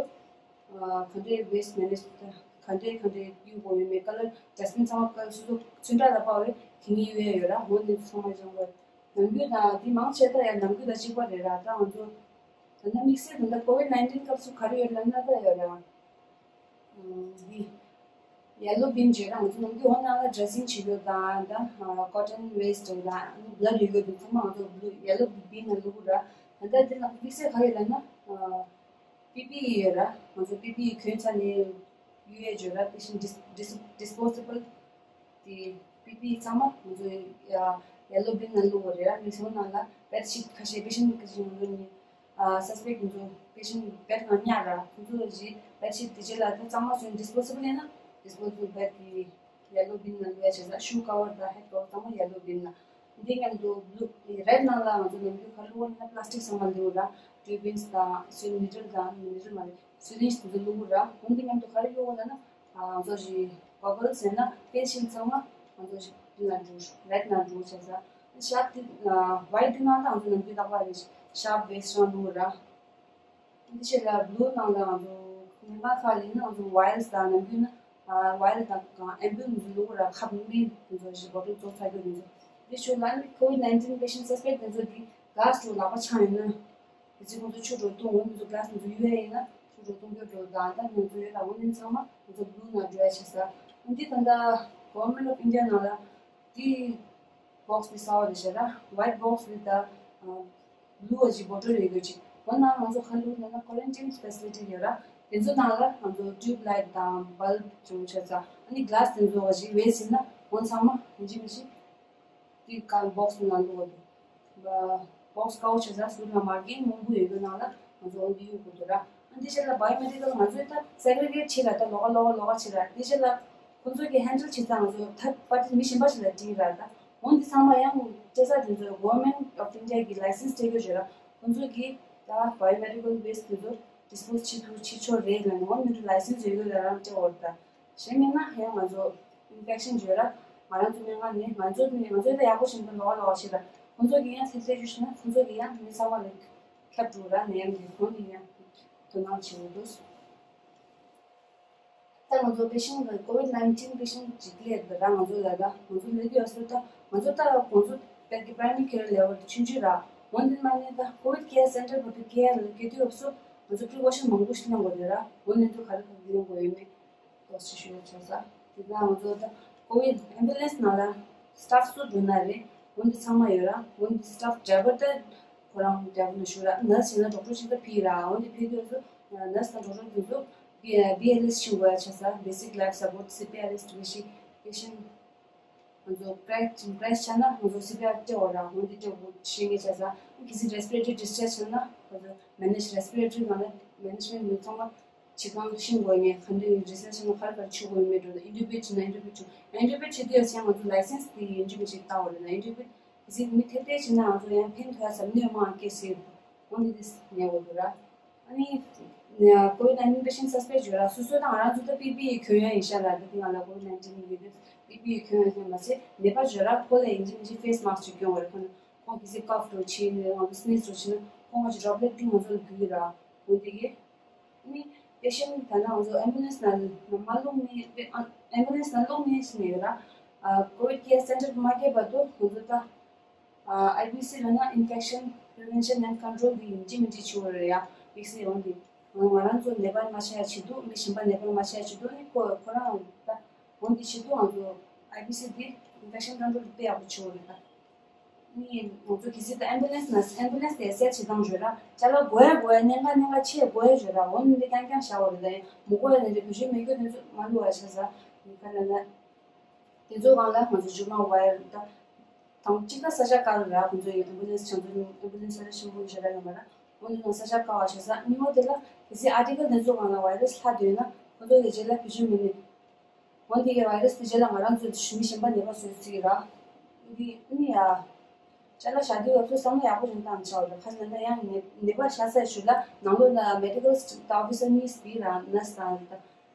ཨ་ག་འདྲའི་ཝེ་སི་ཊི་མེ་ནེ་ཇི་ག་འདྲའི་ག་འདྲའི་གཡུག་དགོས་ཡོད་མེད། ཀ་ལར་ཌསི་ཊི་བིན་ཚང་མ་ཀ་སོ་སོ་ཚོན་ཁྲ་ལ་དཔག་པའི་གད་སྙིགས་གཡུག་ཡ་ཡོད་ར། འོ་འདི་ཚོ་ཚང་མ་སྦྱང་དགོས། ནམ་རྒྱུན་དང་འདི་མང་ཆེ་ད་ཡང་ནམ་རྒྱུན་དང་གཅིག་པ་རེད་ར། ད་ང་ཚོ་ད་ལྟ་དམིགས་བསལ་ད་ལྟ་ཀོ་ཝིཌ་ནའིན་ཊིན་སྐབས་སུ་ག་རེ་ཡོད་ལབ་ན་ད་ཡོད་ར། ཨ་འདི་ཡེ་ལོ་བིན་བརྗོད་ར། ང་ཚོ་ནམ་རྒྱུན་འོ་ནང་ལ་ཌི་རེ་སིང་བྱེད་རྒྱུ་དང་ད་ཀོ་ཊོན་ཝེ་སི་ཊི་དང་བྷི་ལཌ་ཡོད་རྒྱུ་དེ་ཚང་མ་ང་ཚོ་བྷི་ལུ་ཡེ་ལོ་བིན་ནང་བླུགས་ར། ད་ལྟ་འདི་ལ་དམིགས་བསལ་ག་རེ་ཡོད་ལབ་ན་ཨ་པི་པི་ཨི་ཡོད་ར། ང་ཚོ་པི་པི་ཨི་གྱོན་ཚར་ནས་གཡུག་ཡས་ཡོད་ར། དེ་བཞིན་ཌིས་ཌིས་ཌིས་པོ་ཛི་བལ་དེ་པི་པི་ཨི་ཚང་མ་ང་ཚོ་ཡ་ཡེ་ལོ་བིན་ནང་བླུགས་དགོས་རེད་ར། ངས་སོང་ནང་ལ་བེཌ་ཤིཊ་ཁ་ཤས་པེ་ཤེན་ཊི་ཁ་ཤས་ང་ཚོ་ནི་ཨ་སས་པེག་ང་ཚོ་པེ་ཤེན་ཊི་བེཌ་ནང་ཉར་ར། ཁོང་ཚོ་ཞིག་བེཌ་ཤིཊ་དེ་རྗེས་ལ་དེ་གཙང་མ་བཟོས་ཌིས་པོ་ཛི་བལ་ཡིན་ན་ཌིས་པོ་ཛི་བལ་དེ་ཡེ་ལོ་བིན་ནང་བླུགས་ཡ་བྱས་ཙང་ཤུ་ཀ་བར་དང་ཧེཌ་ཀ་བར་ཚང་མ་ཡེ་ལོ་བིན་ནང་། འདི་མཉམ་དུ་བླུགས། རེཌ་ནང་ལ་ང་ཚོ་ནམ་རྒྱུན་ག་རེ་བླུགས་ན་པ་ལ་སི་ཊིག་ཚང་མ་བླུགས་ར། ཊུ་བིན་སི་དང་སུ་ནི་ཊལ་དང་ནི་ཊལ་མ་རེད། སུ་ལིན་སི་དེ་ཚོ་བླུགས་ར། འོན་ཏེ་མཉམ་དུ་ག་རེ་བླུགས་ལབ་ན་ང་ཚོ་ཞིག་གོ་གལ་ཟེར་ན་ཕེ་ཤིལ་ཚང་མ་ང་ཚོ་ཞིག་འདི་ལ་འགྲོ། རེཌ་ནང་འགྲོ་བྱས་ཙང་ཤར་པི་དེ་ཝའིཊ་དེ་ནང་ལ་ང་ཚོ་ནམ་རྒྱུན་རྟག་པར་རེད། ཤར་པི་ཝེ་སི་ཊི་རང་བླུགས་ར། འདི་ཕྱིར་ལ་བླུགས་ནང་ལ་ང་ཚོ་ཉི་མ་ཁག་ལ་ཡིན་ན་ང་ཚོ་ཝའིལ་སི་དང་ནམ་རྒྱུན་ན་ཝའིལ་སི་དང་ཨེམ་པུལ་ང་ཚོ་བླུགས་ར། ཁབ་མིག་ང་ཚོ་ཞིག་བོ་ཊལ་བཙོང་ཚར་རྒྱུ་ང་ཚོ། འདི་ཕྱོགས་ལ་ནི་ཀོ་ཝིཌ་ནའིན་ཊིན་པེ་ཤེན་ཊི་སས་པེག་ང་ཚོ་འདི་ག་ལ་སི་ལག་པ་འཆང་ཡོད་ན་དེ་ཚོ་ང་ཚོ་ཆུ་དྲོ་བཏུང་། འོ་ང་ཚོ་ག་ལ་སི་ང་ཚོ་གཡུག་ཡ་ཡིན་ན་ཆུ་དྲོ་བཏུང་རྒྱུ་འགྲོ་དང་ད་ང་ཚོ་ཡོད་ལ་འོ་ནི་ཚང་མ་ང་ཚོ་བླུགས་ནང་འགྲོ་ཡ་བྱེད་ས། འདི་ད་ལྟ་གོ་ཝར་མེན་ཊི་ཨོཕ་ཨིན་ཌི་ཡ་ནང་ལ་འདི་བོག་སི་དེ་གསར་པ་རེད་ཤག་ར། ཝའིཊ་བོག་སི་དེ་ད་བླུགས་པ་ཅིག་བོ་ཊལ་རེ་དགོས་ཅིག་འོ་ན་ང་ཚོ་ག་རེ་བླུགས་ན་ན་ཀོ་རན་ཊིན་ཕེ་སི་ལི་ཊི་ཡོད་ར། དེ་ཚོ་ནང་ལ་ང་ཚོ་ཊིའུབ་ལའིཊ་དང་བལ་བུ་བྱུང་ཆ་ཚ། ཨ་ནི་ག་ལ་སི་དེ་ཚོ་བ་ཅིག་ཝེ་སི་ཡིན་ན་འོ་ཚང་མ་ཡིན་གཅིག་མིན་གཅིག་དེ་ག་བོག་སི་ནང་བླུགས་པ་དེ། བོག་སི་དཀར་པོ་ཆ་ཚ་ཟུར་ལ་མར་གིང་སྔོན་པོ་ཡོད་པའི་ནང་ལ་ང་ཚོ་འོ་འདི་གཡུག་དགོས་འདུག་ར། ཨ་འདི་ཕྱིར་ལ་བའི་མེ་ཌི་ཀལ་ང་ཚོས་ད་སེག་རི་གེཊ་བྱེད་ལ་ད་ལོགས་ཀ་ལོགས་ཀ་ལོགས་ཀ་བྱེད་ར། འདི་ཕྱིར་ལ་ཁོང་ཚོ་གི་ཧེན་ཌལ་བྱེད་སྟངས་ང་ཚོ་ཐརཌ་པར་ཊི་མི་གཞན་པ་ཞིག་ལ་སྤྲད་ར། ད་འོ་འདི་ཚང་མ་ཡང་སྤྲད་ས་དེ་ཚོ་གོ་ཝར་མེན་ཊི་ཨོཕ་ཨིན་ཌི་ཡ་གི་ལའི་སེན་སི་སྤྲད་དགོས་བྱེད་ར། ཁོང་ཚོ་གི་ད་བའི་མེ་ཌི་ཀལ་ཝེ་སི་ཊི་དེ་ཚོ་ཌིས་པོ་ཛི་བྱེད་ཐུབ་བྱེད་ཆོག་རེད་ལབ་ནས་འོ་འདི་འདྲ་ལའི་སེན་སི་ཡོད་དགོས་ལ་རང་སྤྲད་འོ་ར། ད་གཞན་མིན་ན་ཡང་ང་ཚོ་ཨིན་ཕེག་ཤན་བྱོས་ར། ང་རང་ཚོ་སྨན་ཁང་ནས་ང་ཚོ་ནས་ང་ཚོས་ད་ཡག་པོ་བྱེད་འདུག་ལོགས་ཀ་ལོགས་ཀ་བྱེད་ར། ཁོང་ཚོ་གིས་ཡང་ཐེབས་རྩ་བྱོས་ན་ཁོང་ཚོ་གིས་ཡང་མི་ཚང་མ་ལ་ཁྱབ་འགྲོ་ར། ནད་ཡམས་འདི་ཁོང་གིས་ཡང་དོ་སྣང་བྱེད་འོ་འདུག་ད་ང་ཚོ་པེ་ཤེན་ཊི་ཀོ་ཝིཌ་ནའིན་ཊིན་པེ་ཤེན་ཊི་ཅིག་སླེབས་འདུག་ར། ང་ཚོ་ལ་ད་ང་ཚོ་སླེབས་དུས་ཡོད་སྲོལ་ད་ང་ཚོ་ད་ཁོང་ཚོ་དཔེར་ན་པ་རའི་མ་རི་ཀེར་ལེ་ཝལ་དུ་ཆུང་ཆུང་ར། འོ་འདི་མ་ནས་ད་ཀོ་ཝིཌ་ཀེར་སེན་ཊར་བར་དུ་སྐྱེལ་ཡ་ལ་སྐྱེལ་དུས་ཡོད་སྲོལ་ང་ཚོ་པི་རི་ཀོ་ཤན་མང་པོ་ཞིག་གནང་དགོས་རེད་ར། འོ་ནས་ཚོ་ག་རེ་ག་རེ་གནང་དགོས་ཡོད་མེད། ཏོག་ཙམ་ཞུ་ཡ་ཆོག་ས། དེ་ན་ང་ཚོ་ད་ཀོ་ཝིཌ་ཨེམ་བུ་ལན་སི་ནང་ལ་སི་ཊཕ་སུ་འགྲོ་ན་རེད། འོན་ཏེ་ཚང་མ་ཡོད་ར། འོན་ཏེ་སི་ཊཕ་ཌ་རའི་ཝར་ད་ཁོ་རང་ཌ་རའི་ཝར་ན་ཞུ་ར། ནར་སི་ཡིན་ན་ཌོག་ཊར་ཞིག་ད་ཕེབས་ར། འོན་ཏེ་ཕེབས་དུས་ཚོ་ནར་སི་དང་ཌོག་ཊར་དེ་ཚོ་བི་ཨེལ་ཨེས་ཤེས་དགོས་ཡ་ཆགས་ས། བེ་སིག་ལའིཕ་སབ་པོར་ཊི། སི་པི་ཨར་ཨེ་ཊི་བེ་ཤིག་པེ་ཤེན་ཊི་ང་ཚོ་ཀྲེཤ་ཀྲེཤ་ཆགས་ན་ང་ཚོ་སི་པི་ཨར་སྤྲད་འོ་ར། འོན་ཏེ་སྤྲད་དགོས་ཤེས་ངེས་ཆགས་ས། གལ་སྲིད་རེ་སི་པི་རེ་ཊོ་རི་ཌིས་ཆར་ཇི་ཆགས་ན་ང་ཚོ་མེ་ནེཇ་རེ་སི་པི་རེ་ཊོ་རི་ནང་ལ་མེ་ནེཇ་མེན་ཊི་ཚང་མ་བྱེད་སྟངས་ཤེས་དགོས་ནས་ག་འདྲའི་རི་སར་ཆི་ནང་ག་རེ་ག་རེ་བྱེད་དགོས་ཡོད་མེད་འགྲོ་ན། ཨིན་ཊར་བིའུ་བྱེད་ན་ཨིན་ཊར་བིའུ་བྱེད། ཨིན་ཊར་བིའུ་བྱེད་དུས་ཡང་ང་ཚོ་ལའི་སེན་སི་དེ་ཡིན་གཅིག་མིན་གཅིག་བཏང་འོ་རེད་ན། ཨིན་ཊར་བིའུ་གལ་སྲིད་མི་ཐེ་ཐེ་བྱེད་ན་ང་ཚོ་ཡང་ཕན་ཐོགས་ཡ་ཟབ་གནོད་མང་སྐྱེ་སྲིད། འོ་འདི་དེ་ཉེ་བོ་འདུག་ར། ཨ་ནི་ ཀོ་ཝིད་ནའིན་ཊིན་པེ་ཤེན་སི་སི་པེག་ཡོད་ར། སོ་སོ་དང་ང་རང་ཚོ་ད་པི་པི་ཨི་གྱོན་ཡ་ཡིན་ཤག་ར། ད་དེ་ང་ལ་ཀོ་ཝིད་ནའིན་ཊིན་ཡོད་དུས་པི་པི་ཨི་གྱོན་ཡ་ཡིན་མ་ཟད་ནད་པ་ཡོད་ར། ཁོ་ལ་ཡིན་གཅིག་མིན་གཅིག་ཕེ་སི་མཱ་སི་ཅིག་གྱོན་དགོས་རེད། ཁོ་ཁོང་གི་ཚེ་ཀོབ་འདྲ་བྱས་ནས་ང་ཚོ་སི་ནིས་འདྲ་བྱས་ན་ཁོང་གི་ཌོབ་ལེཊ་དེ་ང་ཚོ་ལ་འགུལ་གི་ར། འོ་དེ་གི་ནི་པེ་ཤེན་ད་ནང་ང་ཚོ་ཨེམ་བུ་ལན་སི་ནང་མ་ལོག་མི་ཨེམ་བུ་ལན་སི་ནང་ལོག་མི་ཟེར་ནས་ཡོད་ར། ཀོ་ཝིད་ཀེར་སེན་ཊར་མ་སྐྱེལ་བར་དུ་ང་ཚོ་ད། ཨ་ཨའི་བི་སི་ལབ་ན་Infection Prevention and Control དེ་ཡིན་གཅིག་མིན་གཅིག་བྱེད་དགོས་རེད་ཡ། དམིགས་བསལ་འོན་ཏེ་ང་རང་ཚོ་ནད་པ་མ་ཆགས་ཡ་ཆེད་དུ། མི་གཞན་པ་ནད་པ་མ་ཆགས་ཡ་ཆེད་དུ་ནི་ཁོ་ཁོ་རང་ད་འོན་ཏེ་ཆེད་དུ་ང་ཚོ་ཨའི་བི་སི་དེ་Infection Control དེ་དཔེ་ཡག་པོ་བྱེད་དགོས་རེད་ད། ནི་ང་ཚོ་གལ་སྲིད་ད་ཨེམ་བུ་ལན་སི་ན་ཨེམ་བུ་ལན་སི་དེ་སེལ་བྱེད་སྟངས་བརྗོད་ན་ཅ་ལག་དགོས་ཡ་དགོས་ཡ་གནད་འགག་གནད་འགག་ཆེ་དགོས་ཡ་བརྗོད་ན་འོན་ཏེ་རྐྱང་རྐྱང་བཞག་དགོས་རེད་ད། ཡང་མི་དགོས་ཡ་ནི་རེད། བེད་སྤྱོད་མེད་རྒྱུ་དེ་ཚོ་མ་བླུགས་པ་བྱས་ཙང་ནི་ག་ལ་ན། དེ་ཚོ་སྒང་ལ་ང་ཚོ་ཇུ་མ་ཝའེར་ད་དང་གཅིག་ད་ས་ཆ་བཀག་ར། ཁོང་ཚོ་ཡི་ཨེམ་བུ་ལན་སི་ཆང་ཚོ་ཨེམ་བུ་ལན་སི་ས་ཆ་ཆེན་པོ་ཞེ་དྲག་ཡོད་མ་ར། ཁོང་ཚོ་ས་ཆ་བཀག་པ་བྱས་ཙང་གཉིས་པ་དེ་ལ་གལ་སྲིད་ཨར་ཊི་ཀལ་དེ་ཚོ་སྒང་ལ་ཝའི་རས་ལྷག་འདོད་ན་ཁོང་ཚོ་ཡི་རྗེས་ལ་བེད་སྤྱོད་མི་ནུས། འོན་ཏེ་ཡི་ཝའི་རས་དེ་རྗེས་ལ་ང་རང་ཚོ་ཞུ་མི་གཞན་པ་ནད་པ་བཟོས་སྲིད་ར། འདི་ནི་ཡ། ཅ་ལག་བཞག་དུས་སྐབས་སུ་བསམ་བློ་ཡག་པོ་རང་བཏང་བྱ་བ་རེད། ཁ་ཅིག་ད་ཡང་ནད་ནད་པ་བཞག་སའི་ཤུལ་ལ་ནང་ལོགས་ལ་མེ་ཌི་ཀལ་སི་ཊ་ཕི་སར་གཉིས་ཟིན་ར། ནར་སི་དང་ད་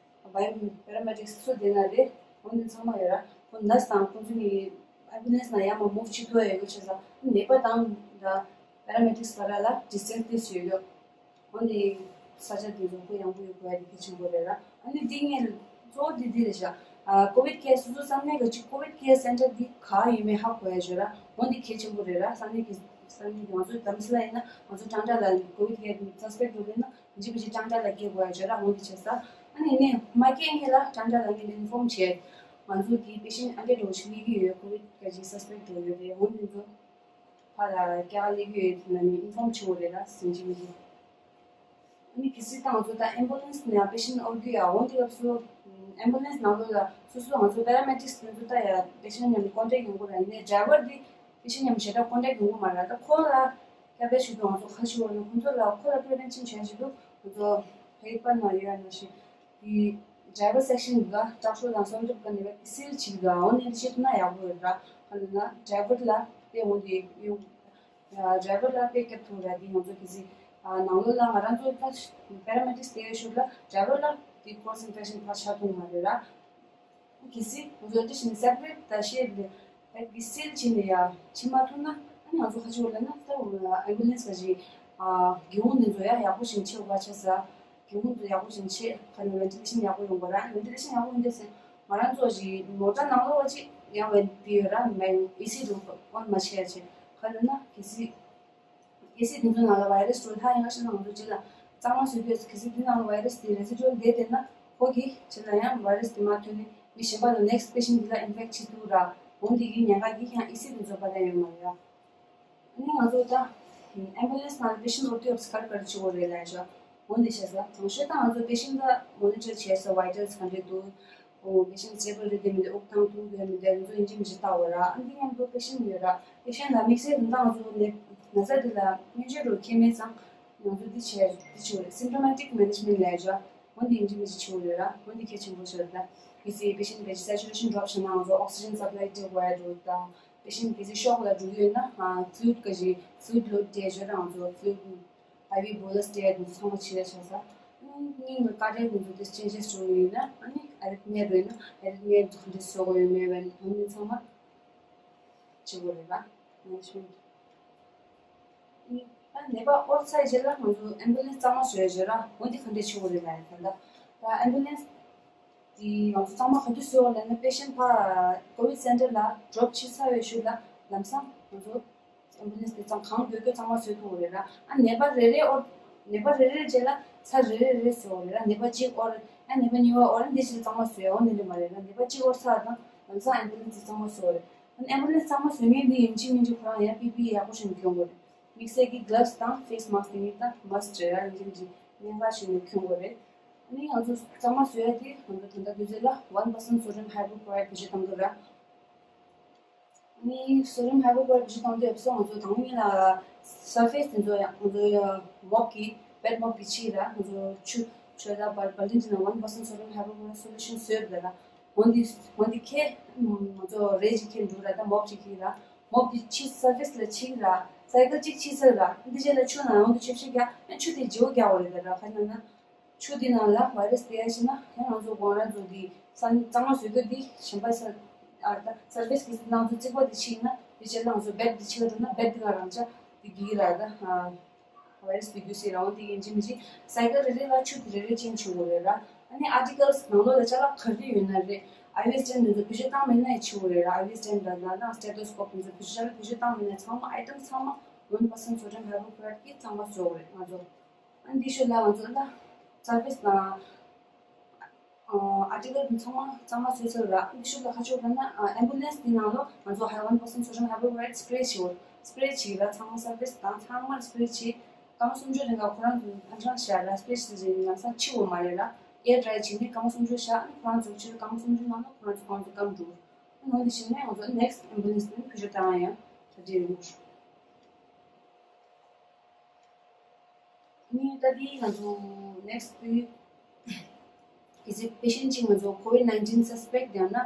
བྷའི་ཡོ་པེ་ར་མེ་ཌིག་སི་སུ་བསྡད་ན་རེད། འོན་ཏེ་ཚང་མ་ཡོད་ར། ཁོ་ནར་སི་དང་ཁོང་ཚོ་གཉིས་ཨེམ་བུ་ལན་སི་ནང་ཡར་མར་མུབ་བྱེད་ཐུབ་ཡ་ཡོད་དགོས་བྱས་ཙང་ནད་པ་དང་ད་པེ་ར་མེ་ཌིག་སི་བར་ལ་ཌི་སི་ཊེན་སི་ཡོད་དགོས། འོན་ཏེ་ས་ཆ་དེ་ཚོ་ཁོ་ཡང་པོ་ཡོད་དགོས་ཡ་དེ་གལ་ཆེན་པོ་རེད་ར། ཨ་ནི་འདི་ངས་གཙོ་བོ་འདི་འདི་རེད་ཤག་ཨ་ཀོ་ཝིད་ཀེར་སོ་སོ་ས་གནས་ཀྱི་ཅིག་ཀོ་ཝིད་ཀེར་སེན་ཊར་འདི་ག་ཡིན་མིན་ཧ་གོ་ཡ་ཞོར་ར། འོན་ཏེ་གལ་ཆེན་པོ་རེད་ར། ས་གནས་ཀྱི་ས་གནས་ཀྱི་ང་ཚོ་དྷ་རམ་ས་ལ་ཡིན་ན་ང་ཚོ་ཀྲང་ཀྲ་ལ་ཀོ་ཝིད་ཀེར་སས་པེག་འགྲོ་གི་ཡིན་ན་ཇི་བི་ཇི་ཀྲང་ཀྲ་ལ་སྐྱེལ་དགོས་ཡ་ཞོར་ར། འོན་ཏེ་བྱས་ཙང་ཨ་ནི་ནས་མ་སྐྱེལ་མཁན་ལ་ཀྲང་ཀྲ་ལ་ངས་ཨིན་ཕོམ་བྱས། ང་ཚོ་དེའི་པེ་ཤེན་ཊི་ཨན་ཌེ་འགྲོ་ཞིག་སླེབས་ཀྱི་ཡོད། ཀོ་ཝིད་ཀྱི་སས་པེག་འགྲོ་ཡོད་རེད། འོན་ཏེ་ཚོ། ཕར་ལ་སྐྱག་ལེགས་ཡོད་ལ་ནི་ཨིན་ཕོམ་བྱེད་དགོས་རེད་ལ་ཟིན་གྱི་མི་འདུག་ཨ་ནི་གལ་སྲིད་ད་ང་ཚོ་ད་ཨེམ་བུ་ལན་སི་ནང་པེ་ཤེན་ཊི་འོང་རྒྱུ་ཡ་འོང་དུས་སྐབས་སུ་ཨེམ་བུ་ལན་སི་ནང་ལོགས་ལ་སོ་སོ་ང་ཚོ་པེ་ར་མེ་ཌིག་སི་དེ་ཚོ་ད་ཡ་པེ་ཤེན་ཊི་མཉམ་དུ་ཀོན་ཊེག་ཡོང་གི་ར། ཡིན་ནའི་ཌ་རའི་ཝར་དེ་པེ་ཤེན་ཊི་མཉམ་དུ་ཞེ་དྲག་ཀོན་ཊེག་ཡོང་གི་མ་རེད། ད་ཁོ་ལ་སྐྱབས་བཅོལ་ཞུ་དུས་ང་ཚོ་ཁ་ཤས་བ་ནི་ཁོང་ཚོ་ལ་ཁོ་ལ་པི་རི་ཝེན་ཤན་བྱས་ཞུ་དུས་ང་ཚོ་ཧེ་པ་ན་ཡོད་ན་ཞིག་དེ་ཌ་རའི་ཝར་སེག་ཤན་འདི་ལ་དྲག་ཤོས་དང་གསོན་གྲུབ་ཀྱི་ནུས་པ་དེ་སེལ་བྱེད་དགོས། འོ་ནས་བྱེད་ཐུབ་ན་ཡག་པོ་ཡོད་ར། ག་ལ་ན་ཌ་རའི་ཝར་ལ་དཔེ་འོང་དེ་ཡོང་ཌ་རའི་ཝར་ལ་དཔེ་སྐྱབས་ཐུབ་ར། དེ་ང་ཚོ་གལ་སྲིད་ནང་ལོགས་ལ་ང་རང་ཚོ་ད་པེ་ར་མེ་ཌིག་སི་དེ་ཡོད་ཤུལ་ལ་ཌ་རའི་ཝར་ལ་དེ་ཀོ་རོ་སི་ཨིན་ཕེག་ཤན་ཕར་ཆགས་ཐུབ་མ་རེད་ར། གལ་སྲིད་ང་ཚོ་དེ་བཞིན་སེ་པ་རེ་ཊི་ད་ཤེད་ལ་དེ་སེལ་བྱེད་ནས་ཡ་བྱེད་མ་ཐུབ་ན་ཨ་ནི་ང་ཚོ་ཁ་ཆེ་བ་ལ་ན་ད་ཨེམ་བུ་ལན་སི་ག་ཞིག་གི་འོང་དེ་ཚོ་ཡ་ཡག་པོ་ཞིག་ཆེ་བ་ཆ་ས། གི་འོང་དུ་ཡག་པོ་ཞིག་བྱེད། ཁ་ནས་ཝེན་ཊི་ལེ་ཤན་ཡག་པོ་ཡོང་དགོས་ར། ཝེན་ཊི་ལེ་ཤན་ཡག་པོ་ཡོང་དུས་ང་རང་ཚོ་ཞིག་མོ་ཊ་ནང་ལོགས་ཅིག་ཡང་ཝེན་ཊི་ཡོད་ར། མ་ཡང་ཨེ་སི་རུམ་ཨོན་མ་བྱས་ཡ་བྱེད། ཁ་ནས་ན་གལ་སྲིད་ཨེ་སི་དེ་ཚོ་ནང་ལ་ཝའི་རེ་སི་འགྲོ་ཐག་ཡང་ཁ་ཤས་ན་ང་ཚོ་ཅིག་ལ་གཙང་མ་བཟོས་དུས་གལ་སྲིད་དེ་ནང་ལ་ཝའི་རེ་སི་དེ་རེ་སི་ཌུ་ཨལ་བསྡད་བསྡད་ན་ཁོ་གིས་ཅིག་ལ་ཡང་ཝའི་རེ་སི་དེ་མར་ཐོན་ནས་མི་གཞན་པ་ལ་ནེག་སི་ཊི་པེ་ཤེན་ཊི་དེ་ལ་ཨིན་ཕེག་ཊི་བྱེད་ཐུབ་ར། འོན་ཏེ་གི་ཉེན་ཁ་གི་ཡང་ཨེ་སི་དེ་ཚོ་པ་ད་ཡོད་མ་རེད་ར། ནི་ང་ཚོ་ད་ཨེམ་བུ་ལན་སི་ནང་པེ་ཤེན་ཊི་འོ་ཊི་ཨོབ་སི་ག་རེ་ག་རེ་བྱེད་དགོས་རེད་ལབ་ཡ་ཆོག་འོན་ཏེ་བྱས་ཙང་དང་ཤོས་ད་ང་ཚོ་པེ་ཤེན་ཊི་ད་མོ་ནི་ཊར་བྱས་ཙང་ཝའི་ཊལ་སི་ག་འདྲས་འདུག་འོ་པེ་ཤེན་ཊི་སི་ཊེ་བལ་རེད་དེ་མི་འདུག་དབུགས་བཏང་ཐུབ་ཡོད་མི་འདུག་དེ་ཚོ་ཡིན་གཅིག་མིན་གཅིག་ལྟ་དགོས་ར། ཨ་འདི་མཉམ་དུ་པེ་ཤེན་ཊི་ཡོད་ར། པེ་ཤེན་ཊི་ལ་དམིགས་བསལ་ད་ང་ཚོ་ནད་ན་ཚ་འདི་ལ་སྨན་བཅོས་རོགས་ཁྱད་མེད་ཙང་ང་ཚོ་འདི་བྱས་འདི་བྱེད་དགོས་རེད། སིམ་ཊོ་མ་ཊིག་མེ་ནེ་ཇི་མེན་ཊི་ལབ་ཡ་ཆོག་འོན་ཏེ་ཡིན་གཅིག་མིན་གཅིག་བྱེད་དགོས་རེད་ར། འོན་ཏེ་གལ་ཆེན་པོ་ཆགས་རེད་ད། གལ་སྲིད་པེ་ཤེན་ཊི་གི་སེ་ཅུ་རེ་ཤན་ཌོབ་བྱུང་ན་ང་ཚོ་ཨོག་སི་ཇན་སབ་ལའི་སྤྲད་དགོས་ཡ་འགྲོ་དང་། དེ་བཞིན་གལ་སྲིད་ཤོག་ལ་འགྲོ་གི་ཡོད་ན་ཕུ་ལུའིད་ག་ཞིག་ཕུ་ལུའིད་ལོཌ་སྤྲད་ཡོད་ན་ང་ཚོ་ཕུ་ལུའིད་ཨའི་ཝི་བོ་ལ་སི་སྤྲད་ཡ་དེ་ཚོ་ཚང་མ་བྱེད་ཡ་ཆགས་ས། སྙིང་གི་ཀ་ཊེག་དེ་ཚོ་དེ་ཅེན་ཇེས་འགྲོ་གི་ཡོད་ན་ཨ་ནི་ཨ་རི་ཐི་མི་ཡ་འགྲོ་ཡོད་ན་ཨ་རི་ཐི་མི་ཡ་དེ་ཚོ་ག་འདྲས་བཟོ་དགོས་ཡོད་མེད་བས་ཨ་ནི་ཚང་མ་བྱེད་དགོས་རེད་པ། ཨ་ནི་ནད་པ་ཨོར་ཚར་རྗེས་ལ་ང་ཚོ་ཨེམ་བུ་ལན་སི་གཙང་མ་བཟོ་ཡ་བྱེད་ར། འོན་ཏེ་ག་འདྲས་བྱེད་དགོས་རེད་ལབ་ཡ་ད་ལྟ་ད་ཨེམ་བུ་ལན་སི། དེ་ང་ཚོ་གཙང་མ་ག་དུས་བཟོས་པ་ལབ་ན་པེ་ཤེན་ཊི་ཕར་ཀོ་ཝིཌ་སེན་ཊར་ལ་ཌོབ་བྱས་ཚར་བའི་ཤུལ་ལ་ལམ་སང་ང་ཚོ་ཨེམ་བུ་ལན་སི་དེ་ཚང་གང་དགོས་དགོས་གཙང་མ་བཟོས་ཐུབ་པ་རེད་ར། ཨ་ནད་པ་རེ་རེ་ཨོར་ནད་པ་རེ་རེ་རྗེས་ལ་ཚར་རེ་རེ་རེ་བཟོས་པ་རེད་ར། ནད་པ་གཅིག་ཨོར་ཨ་ནད་པ་གཉིས་པ་ཨོར་འདི་ཞིག་གཙང་མ་བཟོས་ཡ་འོ་ནི་རེད་མ་རེད་ར། ནད་པ་གཅིག་ཨོར་ཚར་དང་ལམ་སང་ཨེམ་བུ་ལན་སི་དེ་གཙང་མ་བཟོས་པ་རེད། ཨ་ནི་ཨེམ་བུ་ལན་སི་གཙང་མ་བཟོ་མཁན་འདི་ཡིན་གཅིག་མིན་གཅིག་ཁོ་རང་ཡང་པི་པི་ཨི་ཡག་པོ་ཞིག་གྱོན་དགོས་རེད། དམིགས་བསལ་གྱི་གི་ལབ་སི་དང་ཕེ་སི་མཱ་སི་དེ་གཉིས་ད་མ་སི་ཊི་རེད་ར། ཡིན་གཅིག་མིན་གཅིག་སྙན་ངག་ཞིག་ནས་གྱོན་དགོས་རེད། ནི་ང་ཚོ་གཙང་མ་བཟོ་ཡ་དེ་ང་ཚོ་ད་ལྟ་དུས་ཚོད་ལ་ཝན་པར་སེན་ཊི་སོ་ཌི་ཡམ་ཧའི་པོ་ཀོ་ལོ་རའིཌ་བེད་སྤྱོད་གཏོང་གི་ར། ནི་སོ་ཌི་ཡམ་ཧའི་པོ་ཀོ་ལོ་རའིཌ་བེད་སྤྱོད་གཏོང་དུས་སྐབས་སུ་ང་ཚོ་དང་པོ་ཉིད་ལ་སར་ཕེ་སི་དེ་ཚོ་ཡང་ང་ཚོ་མོབ་ཀྱི་བེཌ་མོབ་ཀྱི་ཕྱིའི་ར་ང་ཚོ་ཆུ་ཆུ་ད་བལ་བལ་ཏིན་ཅིག་ནང་ཝན་པར་སེན་ཊི་སོ་ཌི་ཡམ་ཧའི་པོ་ཀོ་ལོ་རའིཌ་སོ་ལུ་ཤན་བཟོས་ཡོད་ར། འོན་ཏེ་འོན་ཏེ་ཁྱེད་ང་ཚོ་རེ་ཅིག་ཁྱེད་འགྲོ་ར། ད་མོབ་ཅིག་ཁྱེད་ར་མོབ་དེ་ཕྱི་སར་ཕེ་སི་ལ་ཕྱིན་ར་སའི་ཀལ་ཅིག་ཕྱིན་ཚར་ར། འདི་རྗེས་ལ་ཆུ་ནང་འོན་ཏེ་ཆུ་ཕྱིན་རྒྱག་ཨ་ཆུ་དེ་བརྗེ་པོ་རྒྱག་པ་རེད་ད་ར། ག་ན་ན། ཆུ་དེ་ནང་ལ་བྷའི་རེས་དེ་ཡ་ཕྱིན་ན་ཡང་ང་ཚོ་ཁོ་རང་ཚོ་གི་ས་གཙང་མ་བཟོ་གི་དེ་གཞན་པ་ས་ཨ་ད་སར་ཕེ་སི་གི་ནང་དུ་རྩིག་པ་དེ་ཕྱིན་ན་དེ་རྗེས་ལ་ང་ཚོ་བེད་དེ་ཕྱི་ལ་འགྲོ་ན་བེད་དེ་ག་རང་ཆ་དེ་གི་ར་ད་ཨ་བྷའི་རེས་དེ་རྒྱུ་སེ་རང་དེ་ཡིན་གཅིག་མིན་གཅིག་སའི་ཀལ་རེ་རེ་ལ་ཆུ་དེ་རེ་རེ་ཅན་ཆུ་བོ་རེ་ར། ཨ་ནི་ཨར་ཊི་ཀལ་སི་ནང་ལོགས་ལ་ཅ་ལག་ག་རེ་ཡོད་ན་རེད། ཨའི་ཝི་ཨེས་ཅན་དེ་ཚོ་བེད་སྤྱོད་བཏང་མེད་ན་ཡང་ཆུ་བོ་རེད་ར། ཨའི་ཝི་ཨེས་ཅན་འདྲ་ན་ན་སི་ཊེ་ཐོ་སི་ཀོབ་དེ་ཚོ་བེད་སྤྱོད་བེད་སྤྱོད་བཏང་མེད་ན་ཚང་མ་ཨའི་ཊེམ་ཚང་མ་ཝན་པར་སེན་སོ་ཌི་ཡམ་ཧའི་པོ་ཀློ་རའི་ཌི་གི་གཙང་མ་བཟོ་དགོས་རེད་ང་ཚོ། ཨ་འདི་ཤོད་ལ་ང་ཚོ་ད་སར་ཕེ་སི་དང་ཨ་ཨར་ཊི་ཀལ་ཚང་མ་གཙང་མ་བཟོས་ཚར་ར། འདི་ཤོད་ལ་ཁ་ཕྱོགས་ལ་ན་ཨེམ་བུ་ལན་སི་འདི་ནང་ལོ་ང་ཚོ་ཧའི་ཝན་པར་སེན་སོ་ཌི་ཡམ་ཧའི་པོ་ཀློ་རའི་ཌི་སི་པེ་རེ་བྱེད་འོ། སི་པེ་རེ་བྱེད་ར། ཚང་མ་སར་ཕེ་སི་དང་ཚང་མར་སི་པེ་རེ་བྱེད། སྐར་མ་སུམ་ཅུ་རིང་ག་ཁོ་རང་ཚོ་ཧ་ཅང་བཞག་ར། སི་པེ་རེ་བྱེད་ལམ་སང་འཆི་འོ་མ་རེད་ར། ཨེར་ཌ་རའི་བྱེད་ནས་སྐར་མ་སུམ་ཅུ་བཞག་ནས་ཁོ་རང་ཚོ་ཕྱིར་སྐར་མ་སུམ་ཅུ་ནང་ལོ་ཁོ་རང་ཚོ་ཁོ་རང་ཚོ་སྐམ་འགྲོ། ངོས་འདི་བྱས་ནས་ང་ཚོ་ནེག་སི་ཊི་ཨེམ་བུ་ལན་སི་ནས་ཕུལ་བྱུང་བཏང་ཡང་གྲ་སྒྲིག་ཡོད། ནི་ད་དེ་ང་ཚོ་ནེག་སི་ཊི་དེ་གལ་སྲིད་པེ་ཤེན་ཊི་གཅིག་ང་ཚོ་ཀོ་ཝིཌ་ནའིན་ཊིན་སས་པེག་ཊི་ཡང་ན་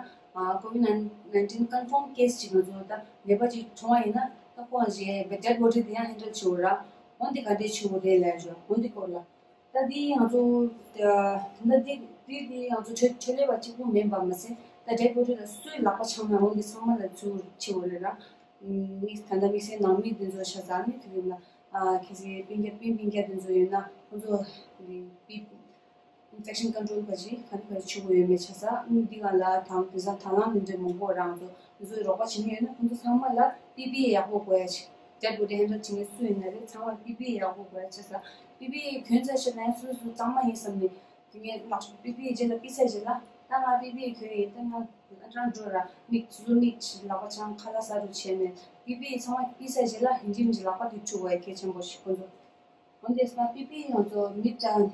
ཀོ་ཝིཌ་ནའིན་ཊིན་ཀོན་ཕོམ་ཀེ་སི་གཅིག་ང་ཚོ་ད་ནད་པ་གཅིག་གྲོངས་པ་ཡིན་ན་ད་ཁོང་གི་ཌེཌ་བོ་ཌི་དེ་ཡང་ཧེན་ཌལ་བྱེད་དགོས་ར། འོན་ཏེ་ག་འདྲས་བྱེད་དགོས་རེད་ལབ་ཡ་འོན་ཏེ་སྐོར་ལ། ད་འདི་ང་ཚོ་ད་འདི་འདི་འདི་ང་ཚོ་འཕྲོད་འཕྲོད་ལས་པ་གཅིག་པུ་མིན་པ་མ་ཟད་ད་ཌེཌ་བོ་ཌི་ལ་སུའི་ལག་པ་འཆང་ན་འོན་ཏེ་ཚང་མ་ལ་ཚུར་བྱེད་དགོས་རེད་ར། དམིགས་ད་ལྟ་དམིགས་བསལ་ནང་མི་འདི་ཚོ་ཆ་ཚང་ནི་དེ་རིང་ལ་ཨ་གལ་སྲིད་སྤུན་ཀྱག་སྤུན་སྤུན་ཀྱག་འདི་ཚོ་ཡོད་ན་ཁོང་ཚོ་གི་པི་ཨིན་ཕེག་ཤན་ཀོན་ཊོལ་ག་ཅི་ག་རེ་ག་རེ་བྱེད་དགོས་ཡོད་མེད་ཆ་ཚང་ནི་འདི་ག་ལ་དང་དེང་སང་དང་བླངས་འདི་འདྲའི་མང་པོ་རང་ཚོ་འདི་ཚོའི་རོགས་པ་བྱེད་མཁན་ཡོད་ན་ཁོང་ཚོ་ཚང་མ་ལ་པི་པི་ཨི་ཡག་པོ་དགོས་ཡ་ཆེ། ཌེཌ་བོ་ཌི་ཧེན་ཌལ་བྱེད་མཁན་སུ་ཡིན་ན་རེད་ཚང་མ་པི་པི་ཨི་ཡག་པོ་དགོས་ཡ་ཆེ་ས། པི་པི་ཨི་གྱོན་ཚར་ཕྱིན་ན་ཡང་སོ་སོ་གཙང་མ་ཡིན་བསམ་ནས། དེ་ངས་ལག་པི་པི་རྗེས་ལ་པི་ཚ་རྗེས་ལ་ད་ང་པི་པི་གྱོན་ཡིན་ད་ང་ཨ་ཀྲང་འགྲོ་ར་མིག་ཆུ་མིག་ལག་པ་འཆང་ཁ་ལག་ཟ་རུ་བྱས་ནས་པི་པི་ཚང་མ་པི་ཚ་རྗེས་ལ་ཡིན་གཅིག་མིན་གཅིག་ལག་པ་དེ་འཁྲུ་བའི་གལ་ཆེན་པོ་ཞིག་ཁོ་ཚོ། འོན་ཏེ་ས་པི་པི་ང་ཚོ་མི་ཀྲང་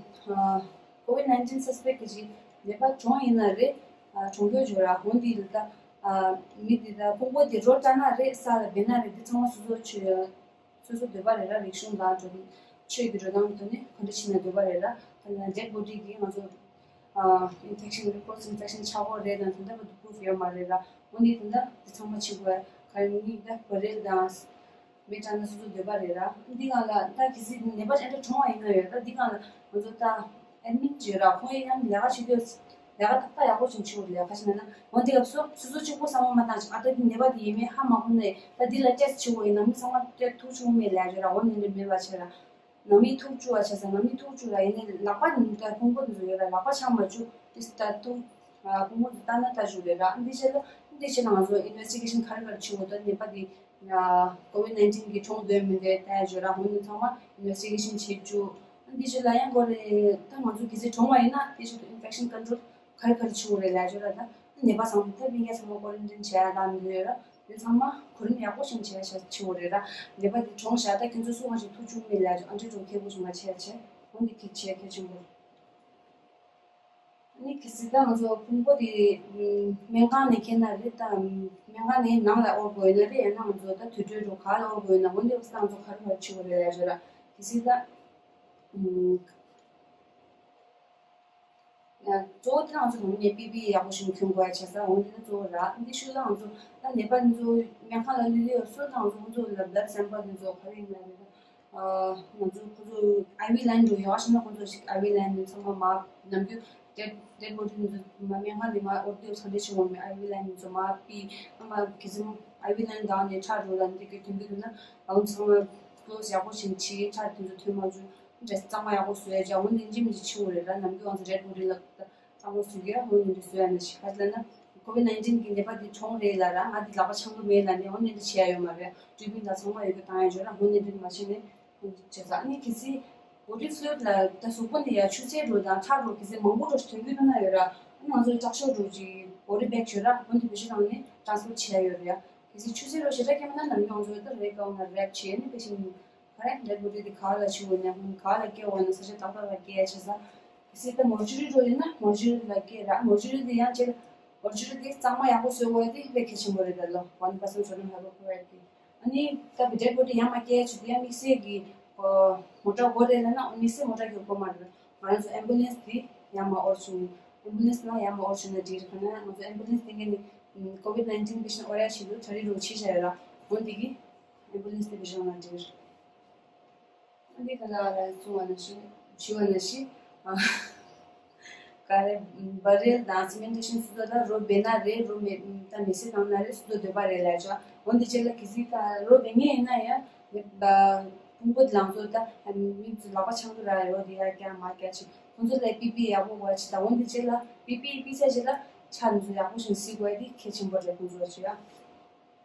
ཀོ་ཝིཌ་ནའིན་ཊིན་སས་པེག་གི་ནད་པ་གྲོངས་ཡིན་ན་རེད། གྲོངས་རྒྱུ་བརྗོད་ར་འོན་ཏེ་ད་མི་དེ་ད་ཕུང་པོ་དེ་རོ་བཀྲ་ན་རེད་ས་ལ་བེ་ན་རེད་དེ་ཚང་མ་སོ་སོ་ཆུ་སོ་སོ་འདོད་པ་རེད་ར། རིག་གཞུང་དང་འགྲོ་ཆོས་ཀྱི་འགྲོ་སྟངས་ཐོག་ནས་ག་འདྲ་བྱས་ན་འདོད་པ་རེད་ར། ད་ལྟ་ཌེཌ་བོ་ཌི་གིས་ང་ཚོ་ཨིན་ཕེག་ཤན་རི་ཀོ་སི་ཨིན་ཕེག་ཤན་ཆགས་ཡོད་རེད་དང་དེ་འདྲ་བ་དུ་པུ་རུབ་ཡོད་མ་རེད་ར། འོན་ཏེ་དེ་འདྲ་དེ་ཚང་མ་བྱེད་དགོས་ག་རེ་མིག་ད་བ་རེལ་དང་མི་གྲངས་ན་སོ་སོ་འདོད་པ་རེད་ར། འདི་གང་ལ་ད་གལ་སྲིད་ནད་པ་ཅན་དུ་གྲོངས་པ་ཡིན་ན་ཡོད་ད་འདི་གང་ལ་ང་ཚོ་ད་ཨེཌ་མིཊ་བྱོས་ར་ཁོང་ཡིན་ཡང་ལས་ཀ་བྱེད་དུས། ལས་ཀ་ཏག་ཏག་ཡག་པོ་ཞིག་བྱེད་དགོས་རེད་ལས་ཀ་བྱེད་ན་ན་འོན་ཏེ་སྐབས་སུ་སོ་སོ་གཅིག་པོ་བསམ་བློ་མ་བཏང་ཞིག་ཨ་ད་འདི་ནད་པ་འདི་ཡིན་མིན་ཧ་མ་གོ་ན་ཡིན་ད་འདི་ལ་ཊེ་སི་ཊི་བྱེད་དགོས་ཡིན་ན་མི་ཚང་མ་ཏེ་ཐུག་བྱུང་མེད་ལས་བྱོས་ར་འོ་ནི་འདི་མེད་པ་བྱས་ར། ནང་མི་ཐུག་བཅུག་པ་བྱས་ཙང་ནང་མི་ཐུག་བཅུག་ར་ཡིན་ནའི་ལག་པ་ནི་ད་ཕུང་པོ་འདི་ཚོ་ཡོད་ར་ལག་པ་འཆང་མ་བཅུག་ཏེ་ད་ཐུག་ཕུང་པོ་འདི་ལྟ་ན་ལྟ་བཅུག་རེད་ར་འདི་བྱས་ལ་འདི་བྱས་ན་ང་ཚོ་ཨིན་ཝེ་སི་ཊི་གེ་ཤན་ག་རེ་ག་རེ་བྱེད་དགོས་ད་ནད་པ་འདི། ཀོ་ཝིཌ་ནའིན་ཊིན་གྱི་གྲོངས་དོན་མི་འདྲའི་ལྟ་ཡ་བརྗོད་ར་འོན་ཏེ་ཚང་མ་ཨིན་ཝེ་སི་ཊི་གེ་ཤན་བྱེད་བཅུག་འདི་ཚོ་ལ་ཡང་གོ་རེ་ད་ང་ཚོ་གལ་སྲིད་གྲོངས་པ་ཡིན་ན་དེ་ཚོ་ཨིན་ཕེག་ཤན་ཀོན་ཊོལ་ག་རེ་ག་རེ་བྱེད་དགོས་རེད་ལབ་བརྗོད་ར་ད་ནད་པ་ཚང་མ་ད་སྤུན་ཀྱག་ཚང་མ་ཀོ་རན་ཊིན་བྱས་ཡ་དང་འདི་ཡོད་ར་དེ་ཚང་མ་གོ་རིམ་ཡག་པོ་ཞིག་བྱས་ཡ་བྱེད་དགོས་རེད་ར་ནད་པ་དེ་གྲོངས་བཞག་ད་ཁྱེད་ཚོ་སུ་གང་ཞིག་ཐུག་བཅུག་མེད་ལབ་བརྗོད་ཨ་འདྲེ་འགྲོ་མཁས་པོ་ཞིག་མ་བྱས་ཡ་བྱས་འོན་ཏེ་གལ་ཆེ་གལ་ཆེན་པོ། ནི་གལ་སྲིད་ད་ང་ཚོ་ཕུང་པོ་དེ་སྨན་ཁང་ནས་ཁྱེར་ན་རེད་ད། སྨན་ཁང་ནས་ནང་ལ་དབོར་དགོས་ཡོད་ན་རེད་ཡང་ན་ང་ཚོ་ད་དུད་འགྲོའི་རོ་ག་ལ་དབོར་དགོས་ཡོད་ན་འོན་ཏེ་ང་ཚོ་ག་རེ་བྱེད་དགོས་རེད་ལབ་ཞོར་ལ་གལ་སྲིད་ད། གཙོ་བོ་དེ་ང་ཚོ་ནང་མི་ནས་པི་པི་ཨི་ཡག་པོ་ཞིག་གྱོན་དགོས་ཡ་བྱས་ཙང་འོན་ཏེ་ད་གཙོ་བོ་ར་འདི་ཤུལ་ལ་ང་ཚོ་ད་ནད་པ་འདི་ཚོ་སྨན་ཁང་ལ་སླེབས་ཡོད་སོ་ད་ང་ཚོ་ཁོང་ཚོ་ལ་བླད་སེམ་པལ་འདི་ཚོ་ག་རེ་ཡིན་ན་རེད་ད། ང་ཚོ་ཁོ་ཚོ་ཨའི་ཝི་ལན་འགྲོ་ཡོང་བ་ཞིག་ན་ཁོ་ཚོ་ཞིག་ཨའི་ཝི་ལན་ནས་ཚང་མ་མ་ནམ་རྒྱུན་ཌེཌ་ཌེཌ་བོ་ཌི་ཚོ་མ་སྨན་ཁང་ནས་མ་འོར་དེ་ཚོ་འདྲ་ཞིག་འོང་མེད་ཨའི་ཝི་ལན་ཚོ་མ་པི་ཨ་མ་གི་ཟིམ་ཨའི་ཝི་ལན་དང་ནས་ཁྲག་འགྲོ་ལ་འདི་གི་དུས་འདི་ལ་ང་ཚོ་ཚང་མ་ཀློ་ཡག་པོ་ཞིག་བྱེད་ཁྲག་དེ་ཚོ་ཐོན་མ་བཅུག་འདྲ་གཙང་མ་ཡག་པོ་བཟོ་ཡ་ཅག་འོན་ཏེ་འཇིམ་གྱི་ཆེ་བོ་རེད་ལ་ནམ་རྒྱུན་ང་ཚོ་ཌེཌ་བོ་ཌི་ལ། གཙང་མ་བཟོ་གི་ཡ་འོ་ནི་འདྲ་བཟོ་ཡ་ན་ཞིག་ག་ལ་ན་ཀོ་ཝིཌ་ནའིན་ཊིན་གི་ནད་པ་འདི་གྲོངས་རེད་ལ་ར་ང་འདི་ལག་པ་འཆང་གི་མེད་ལ་ནི་འོ་ནི་འདྲ་བྱེད་ཡ་ཡོད་མ་རེད་ཀྲི་ཊི་མེན་ཊི་ལ་ཚང་མ་ཡོད་གི་བཏང་ཡ་བྱོས་ར་འོ་ནི་འདྲ་མ་བྱེད་ནས་འོ་འདྲ་བྱེད་ས་ནི་གལ་སྲིད་བོ་ཌི་ཕུ་ལུ་ཌི་ལ་ད་གཟུགས་པོ་ནི་ཡ་ཆུ་སེར་འགྲོ་དང་ཁྲག་འགྲོ་གལ་སྲིད་མང་པོ་འགྲོ་ཞིག་ཐོན་གི་འདུག་ན་ཡོད་ར་ཨ་ནི་ང་ཚོ་ལྕགས་ཤོག་འགྲོ་ཅིག་བོ་ཌི་བེག་བྱོས་ར་འོ་འདི་བེ་ཤི་ནང་ནས་ཊ་རན་སི་ཕར་བྱེད་ཡ་ཡོད་རེད་ཡ་གལ་སྲིད་ཆུ་སེར་འགྲོ་ཞེ་དྲག་སྐྱེས་མེད་ན་ནམ་རྒྱུན་ང་ཚོ་ད་རེད་ཀའོ་ན་རེབ་བྱེད་ནི་བེ་ཤི་ནི། ག་རེ་ཌེཌ་བོ་ཌི་དེ་ག་ལ་བྱུག་འོ་ན་ཧུན་ག་ལ་སྐྱེ་འོ་ན་ས་ཆ་ཏག་ཏག་ལ་སྐྱེ་ཡ་བྱེད་ས། གལ་སྲིད་ད་མོར་ཅུ་རི་འགྲོ་ཡིན་ན་མོར་ཅུ་རི་ལ་སྐྱེ་ར་མོར་ཅུ་རི་དེ་ཡང་བྱེད། མོར་ཅུ་རི་དེ་གཙང་མ་ཡག་པོ་བཟོ་དགོས་ཡ་དེ་དཔེ་གལ་ཆེན་པོ་རེད་ད་ལོ་ཝན་པར་སེན་སོ་ཌི་ཡམ་ཧའི་པོ་ཀློ་རའི་ཌི་དེ། ཨ་ནི་ད་བི་ཌེཌ་བོ་ཌི་ཡང་མ་སྐྱེ་ཡ་བྱེད་དེ་ཡང་དམིགས་བསལ་གྱི་མོ་ཊ་དགོས་རེད་ལ་ན་དམིགས་བསལ་མོ་ཊ་གི་དགོས་མ་རེད། ང་རང་ཚོ་ཨེམ་བུ་ལན་སི་དེ་ཡང་མ་འོར་བྱུང་ཨེམ་བུ་ལན་སི་ནང་ཡང་མ་འོར་བྱུང་ན་འགྲིག་རེད་ག་ན་ང་ཚོ་ཨེམ་བུ་ལན་སི་དེ་ངས་ནི་ཀོ་ཝིཌ་ནའིན་ཊིན་པེ་ཤན་འོར་ཡ་ཆེད་དུ་གྲ་སྒྲིག་རོགས་བྱས་བཞག་ཡོད་ར་འོ་འདི་གི་ཨེམ་བུ་ལན་སི་དེ་བེད་སྤྱོད་གནང་འགྲིག་རེད། འདི་ག་ལ་ལ་གསུང་བ་ན་ཤི་ཞུ་བ་ན་ཤི་ཨ་ རེད། བ་རེལ་དང་སི་མེན་ཊེ་ཤན་སོ་སོ་ད་རོ་འབད་ན་རེད། རོ་མེ་ད་མེ་བསྲེགས་བཏང་ན་རེད། སོ་སོ་འདོད་པ་རེད་ལབ་ཡ་ཅིག་འོ་འདི་རྗེས་ལ་གལ་སྲིད་ད་རོ་འབད་མཁན་ཡིན་ན་ཡང་ཕུང་པོ་དེ་ལང་ཚོ་ད་མི་ཚོ་ལག་པ་འཆང་གི་ར་རོ་དེ་ཡར་བཀྱག་མར་བཀྱག་ཅིག་ཁོང་ཚོ་ལ་པི་པི་ཡག་པོ་དགོས་ཅིག་ད་འོ་འདི་རྗེས་ལ་པི་པི་པི་ཚ་རྗེས་ལ་ཕྱག་འདི་ཚོ་ཡག་པོ་ཞིག་བསིལ་དགོས་ཡ་དེ་གལ་ཆེན་པོ་རེད། ཁོང་ཚོ་ཅིག་ཡ།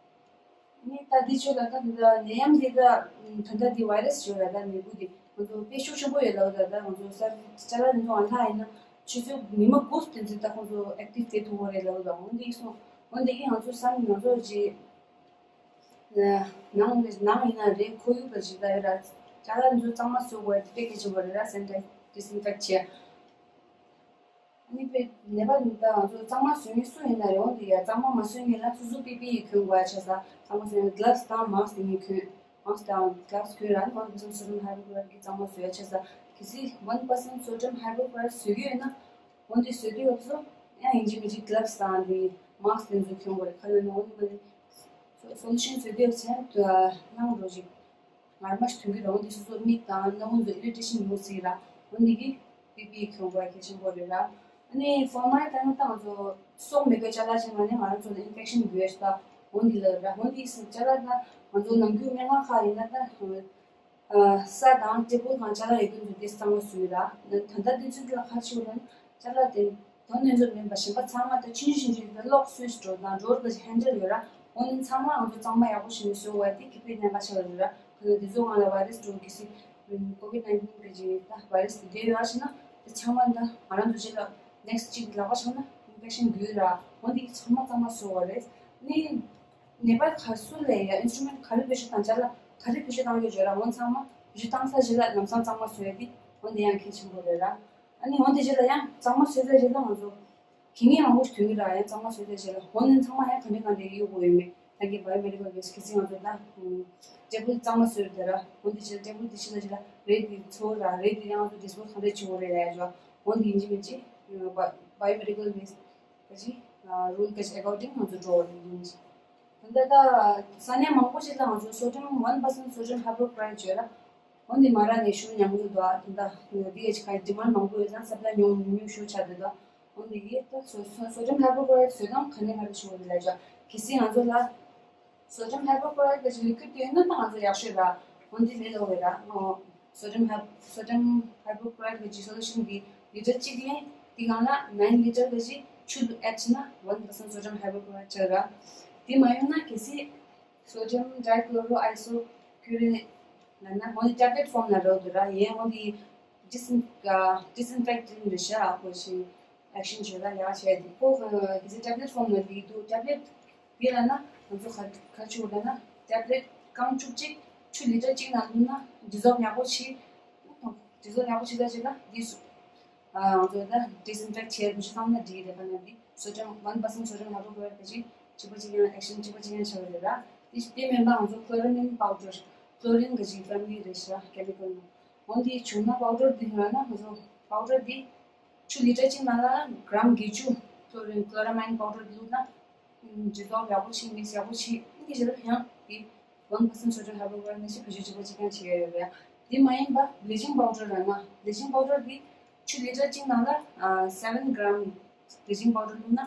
ནི་ད་འདི་ཆོས་ལ་ད་འདི་ནད་ཡམས་འདི་ད་ད་ལྟ་འདི་བྷའི་རེས་ཆོས་ལ་ད་ནད་འབུ་འདི་ང་ཚོ་དཔེ་ཤུགས་ཆེན་པོ་ཡོད་ལ། ད་ད་ང་ཚོ་ས་ཅ་ལག་འདི་ཚོ་ཨ་ལྷག་ཡིན་ན་ཆུ་ཚོད་ཉི་མ་དགུ་དེ་ཚོ་ད་ཁོང་ཚོ་ཨེག་ཊིབ་དེ་ཐུབ་པ་རེད་ལ། འོ་འདི་སོང་འོ་འདི་གི་ང་ཚོ་བསམ་ང་ཚོ་ཅི་ནང་ནང་ཡིན་ན་རེད། ཁོར་ཡུག་ལ་ཅི་ད་ཡོད་ར་ཅ་ལག་འདི་ཚོ་གཙང་མ་བཟོ་དགོས་དེ་དཔེ་གལ་ཆེན་པོ་རེད་ར། སེ་ནི་ཊའི་ཛི་ཌི་སིན་ཕེག་ཊི་བྱས། ནི་པའི་ནད་པ་ནི་ད་ང་ཚོ་གཙང་མ་བཟོ་མཁན་སུ་ཡིན་ན་རེད། འོ་འདི་ཡ་གཙང་མ་མ་བཟོ་མཁན་ལ་སོ་སོ་པི་པི་ཨི་གྱོན་དགོས་ཡ་ཆགས་ས། གཙང་མ་བཟོ་མཁན་གྷི་ལབ་སི་དང་མཱ་སི་ཀི་དེ་གཉིས་གྱོན། མཱ་སི་ཀི་དང་གྷི་ལབ་སི་གྱོན་ར་ནི་ཝན་པར་སེན་ཊི་སོ་ཌི་ཡམ་ཧའི་པོ་ཀི་ལོ་རའི་ཌི་གི་གཙང་མ་བཟོ་ཡ་ཆགས་ས། གལ་སྲིད་ཝན་པར་སེན་ཊི་སོ་ཌི་ཡམ་ཧའི་པོ་ཀི་ལོ་རའི་ཌི་བཟོ་གི་ཡོད་ན་འོ་འདི་བཟོ་དུས་སྐབས་སུ་ཡང་ཡིན་གཅིག་མིན་གཅིག་གྷི་ལབ་སི་དང་འདི་མཱ་སི་ཀི་དེ་ཚོ་གྱོན་དགོས་རེད། ཁ་ལ་ནི་འོ་འདི་མ་ནི་སོ་ལུ་ཤན་བཟོ་དུས་སྐབས་སུ་ཡང་ལངས་འགྲོ་ཅིག་ངར་མ་ཞིག་ཐོན་གྱི་རེད། འོ་འདི་སོ་སོ་མིག་དང་སྣ་ཁུང་ཚོ་ཨི་རི་ཊེ་ཤན་ཡོང་སྲིད་ར། འོ་འདི་གི་པི་པི་ཨི་གྱོན་དགོས་གལ་ཆེན་པོ་རེད་ར། ཨ་ནི་ཧྥོར་མལ་ད་ནི་ད་ང་ཚོ་སྲོག་མེད་པའི་ཅ་ལག་ཅིག་མ་ནི་ང་རང་ཚོ་ལ་ཨིན་ཕེག་ཤན་འགོས་ཤག་འོ་འདི་ལ་ར། འོ་འདི་སི་ཅ་ལག་ད་ང་ཚོ་ནམ་རྒྱུན་སྨན་ཁང་ཁག་ཡིན་ན་ད་ས་དང་ཊེ་བལ་དང་ཅ་ལག་ཡོད་མཁན་ཚོ་དེ་གཙང་མ་བཟོས་ར། ད་ལྟ་དུས་ཚོད་ལ་ཁ་ཕྱོགས་ན་ཅ་ལག་དེ། དོན་ནན་ཚོད་མིན་པ་གཞན་པ་ཚང་མ་ད་ཆུང་ཆུང་ཆུང་ཆུང་ད་གློག་སུའི་ཆི་འགྲོ་དང་འགྲོ་རུ་ད་ཧེན་ཌལ་ཡོད་ར། འོ་ནི་ཚང་མ་ང་ཚོ་གཙང་མ་ཡག་པོ་བྱས་ནས་བཟོ་བ་དེ་ཁེ་ཕན་ལྡན་པ་ཆགས་ཡོད་ར། ཁ་ན་དེ་ཚོ་ང་ལ་བྷའི་རེས་འགྲོ་གི་སྲིད། ཀོ་ཝིད་ནའིན་ཊིན་གི་ཅིག་ད་བྷའི་རེས་དེ་འདྲ་ཡོད་ཨ་ཤི་ན་དེ་ཚང་མ་ད་ང་རང་ཚོ་ཅིག་ལ་ནེག་སི་ཊི་ཅིག་ལག་པ་བྱུང་ན་ཨིན་ཕེག་ཤན་འགོས་ར། འོ་འདི་ཚང་མ་གཙང་མ་བཟོ་བ་རེད། ནི་ནད་པ་ག་སུ་ལ་ཡ་ཨིན་སི་ཊུ་མེན་ཊི་ག་རེ་བེད་སྤྱོད་བཏང་ཅ་ལག་ག་རེ་བེད་སྤྱོད་བཏང་གི་ཡོད་ར། འོ་ཚང་མ་བེད་སྤྱོད་བཏང་ས་ཅིག་ལ་ལམ་སང་གཙང་མ་བཟོ་ཡ་དེ་འོ་འདི་ཡང་གལ་ཆེན་པོ་རེད་ར། ཨ་ནི་འོ་དེ་རྗེས་ལ་ཡང་གཙང་མ་བཟོས་ཚར་རྗེས་ལ་ང་ཚོ་གད་སྙིགས་མང་པོ་ཞིག་ཐོན་གྱི་ར། ཡང་གཙང་མ་བཟོས་ཚར་རྗེས་ལ་འོ་ནི་ཚང་མ་ཡང་ག་འདྲ་ག་འདྲ་གཡུག་དགོས་ཡོད་མེད་ད་གི་བྷའི་ཡོ་མེ་ཌི་ཀལ་ཝེ་སི་ཊི། གལ་སྲིད་ང་ཚོ་ད་ཊེ་བལ་གཙང་མ་བཟོས་དེ་ར། འོ་དེ་རྗེས་ཊེ་བལ་དེ་ཕྱི་ལ་རྗེས་ལ་རས་དེ་ཚོ་ར། རས་དེ་ཡང་ང་ཚོ་ཌིས་པོ་ཟི་ག་འདྲ་བྱེད་དགོས་རེད་ལབ་ཡ་ཅོ། འོ་འདི་ཡིན་གཅིག་མིན་གཅིག་བྷའི་ཡོ་མེ་ཌི་ཀལ་ཝེ་སི་ཊི་ག་ཅིག་རུལ་ག་ཅིག་ཨེ་ཀོར་ཌིང་ང་ཚོ་འགྲོ་བ་རེད་ཡིན་གཅིག་ད་ལྟ་ད་ས་གནས་མང་པོ་ཞིག་ལ་ང་ཚོ་སོ་ཌི་ཡམ་ཝན་པར་སེན་ཊི་སོ་ཌི་ཡམ་ཧའི་པོ་ཀི་ལོ་རའི་ཌི་བརྗོད་ལ། འོ་འདི་མ་ར་ནས་ཤུགས་ཉམས་འགྲོ་འདུག་ད་ལྟ་འདི་ཡ་ཅིག་ཁ་ཌི་མན་ཌི་མང་པོ་ཡོད་ཙང་སབ་ལའི་ཉུང་ཉུང་ཤུགས་ཆགས་འདུག་འོ་འདི་གི་ད་སོ་སོ་སོ་ཌི་ཡམ་ཧའི་པོ་ཀི་ལོ་རའི་ཌི་བཟོ་སྟངས་ག་ནས་ག་རེ་ཞུ་བ་འདི་ལ་ཅོ། གལ་སྲིད་ང་ཚོ་ལ་སོ་ཌི་ཡམ་ཧའི་པོ་ཀི་ལོ་རའི་ཌི་ག་ཅིག་ལི་ཀུ་ཌི་དེ་ཡོད་ན་ད་ང་ཚོ་ཡག་ཤོས་ར། འོ་འདི་མེད་ལོ་བས་ར། སོ་ཌི་ཡམ་ཧའི་སོ་ཌི་ཡམ་ཧའི་པོ་ཀི་ལོ་རའི་ཌི་གི་སོ་ལུ་ཤན་གི་ལི་ཊར་གཅིག་ལས་དེ་སྒང་ལ་ནའིན་ལི་ཊར་ག་ཅིག་ཆུ་ལ་ཨེཌ་བྱས་ན་ཝན་པར་སེན་ཊི་སོ་ཌི་ཡམ་ཧའི་པོ་ཀི་ལོ་རའི་ཌི་ཆགས་ར། དེ་མ་ཡོང་ན་གལ་སྲིད་སོ་ཌི་ཡམ་ཊའི་ཀི་ལོ་རོ་ཨའི་སོ་ཀུ་རིན་ལབ་ན་འོ་ནི་ཊེབ་ལེཊ་ཕོམ་ལ་རག་འདུག་ར། ཡིན་འོ་འདི་ཌིས་ཨིན་ཌིས་ཨིན་ཕེག་ཊན་རེད་ཤག་འོ་ཞིག་ཨེག་ཤན་བྱོས་ལ་ཡག་བྱས་ཏེ་ཁོ་གི་ཊེབ་ལེཊ་ཕོམ་ལ་ལི་འདུག་ཊེབ་ལེཊ་འདི་ལབ་ན་ང་ཚོ་ག་ག་ཆུ་ལབ་ན་ཊེབ་ལེཊ་རྐང་བཅུ་གཅིག་ཆུ་ལི་ཊར་གཅིག་ནང་བླུགས་ན་ཌི་སོལབ་ཡག་པོ་བྱེད། ཌི་སོལབ་ཡག་པོ་བྱེད་ལ་བྱེད་ལ་འདི་སུ། ང་ཚོ་ད་ཌིས་ཨིན་ཕེག་ཊི་བྱས་བུ་ཆུ་བཏང་ན་འགྲིག་རེད། ཁ་ན་འདི་སོ་ཌི་ཡམ་ཝན་པར་སེན་ཊི་སོ་ཌི་ཡམ་ཧའི་པོ་ཀི་ལོ་རའི་ཌི་ག་ཅིག་གཅིག་པ་གཅིག་རྐྱང་ཨེག་ཤན་གཅིག་པ་གཅིག་རྐྱང་ཆགས་ཀྱི་རེད་ར། དེ་དེ་མིན་པ་ང་ཚོ་ཁོ་རོ་མིན་པའུ་ཌར་ཁོ་རོ་རིན་ག་ཅིག་ཕེ་མི་ལི་རེད་ཤག་ཀེ་མི་ཀལ་ནང་། འོ་འདི་བྱུང་ན་པའུ་ཌར་འདི་ཡོང་ན་ང་ཚོ་པའུ་ཌར་འདི་ཆུ་ལི་ཊར་གཅིག་ནང་ལ་གྲམ་བརྒྱད་ཅུ་ཁོ་རོ་རིན་ཁོ་རོ་མའིན་པའུ་ཌར་བླུགས་ན། ཌི་སོལབ་ཡག་པོ་བྱེད། མིག་སི་ཡག་པོ་བྱེད། འདི་བྱེད་ལ་ཡང་དེ་ཝན་པར་སེན་ཊི་སོ་ཌི་ཡམ་ཧའི་པོ་ཀི་ལོ་རའི་ཌི་ནས་བེད་སྤྱོད་བྱེད་པ་གཅིག་རྐྱང་བྱེད་ཡ་ཡོད་རེད། དེ་མ་ཡིན་པ་བི་ལི་ཅིང་པའུ་ཌར་ལབ་ན་བི་ལི་ཅིང་པའུ་ཌར་འདི་ཆུ་ལི་ཊར་གཅིག་ནང་ལ་སེ་ཝན་གྲམ་བི་ལི་ཅིང་པའུ་ཌར་བླུགས་ན་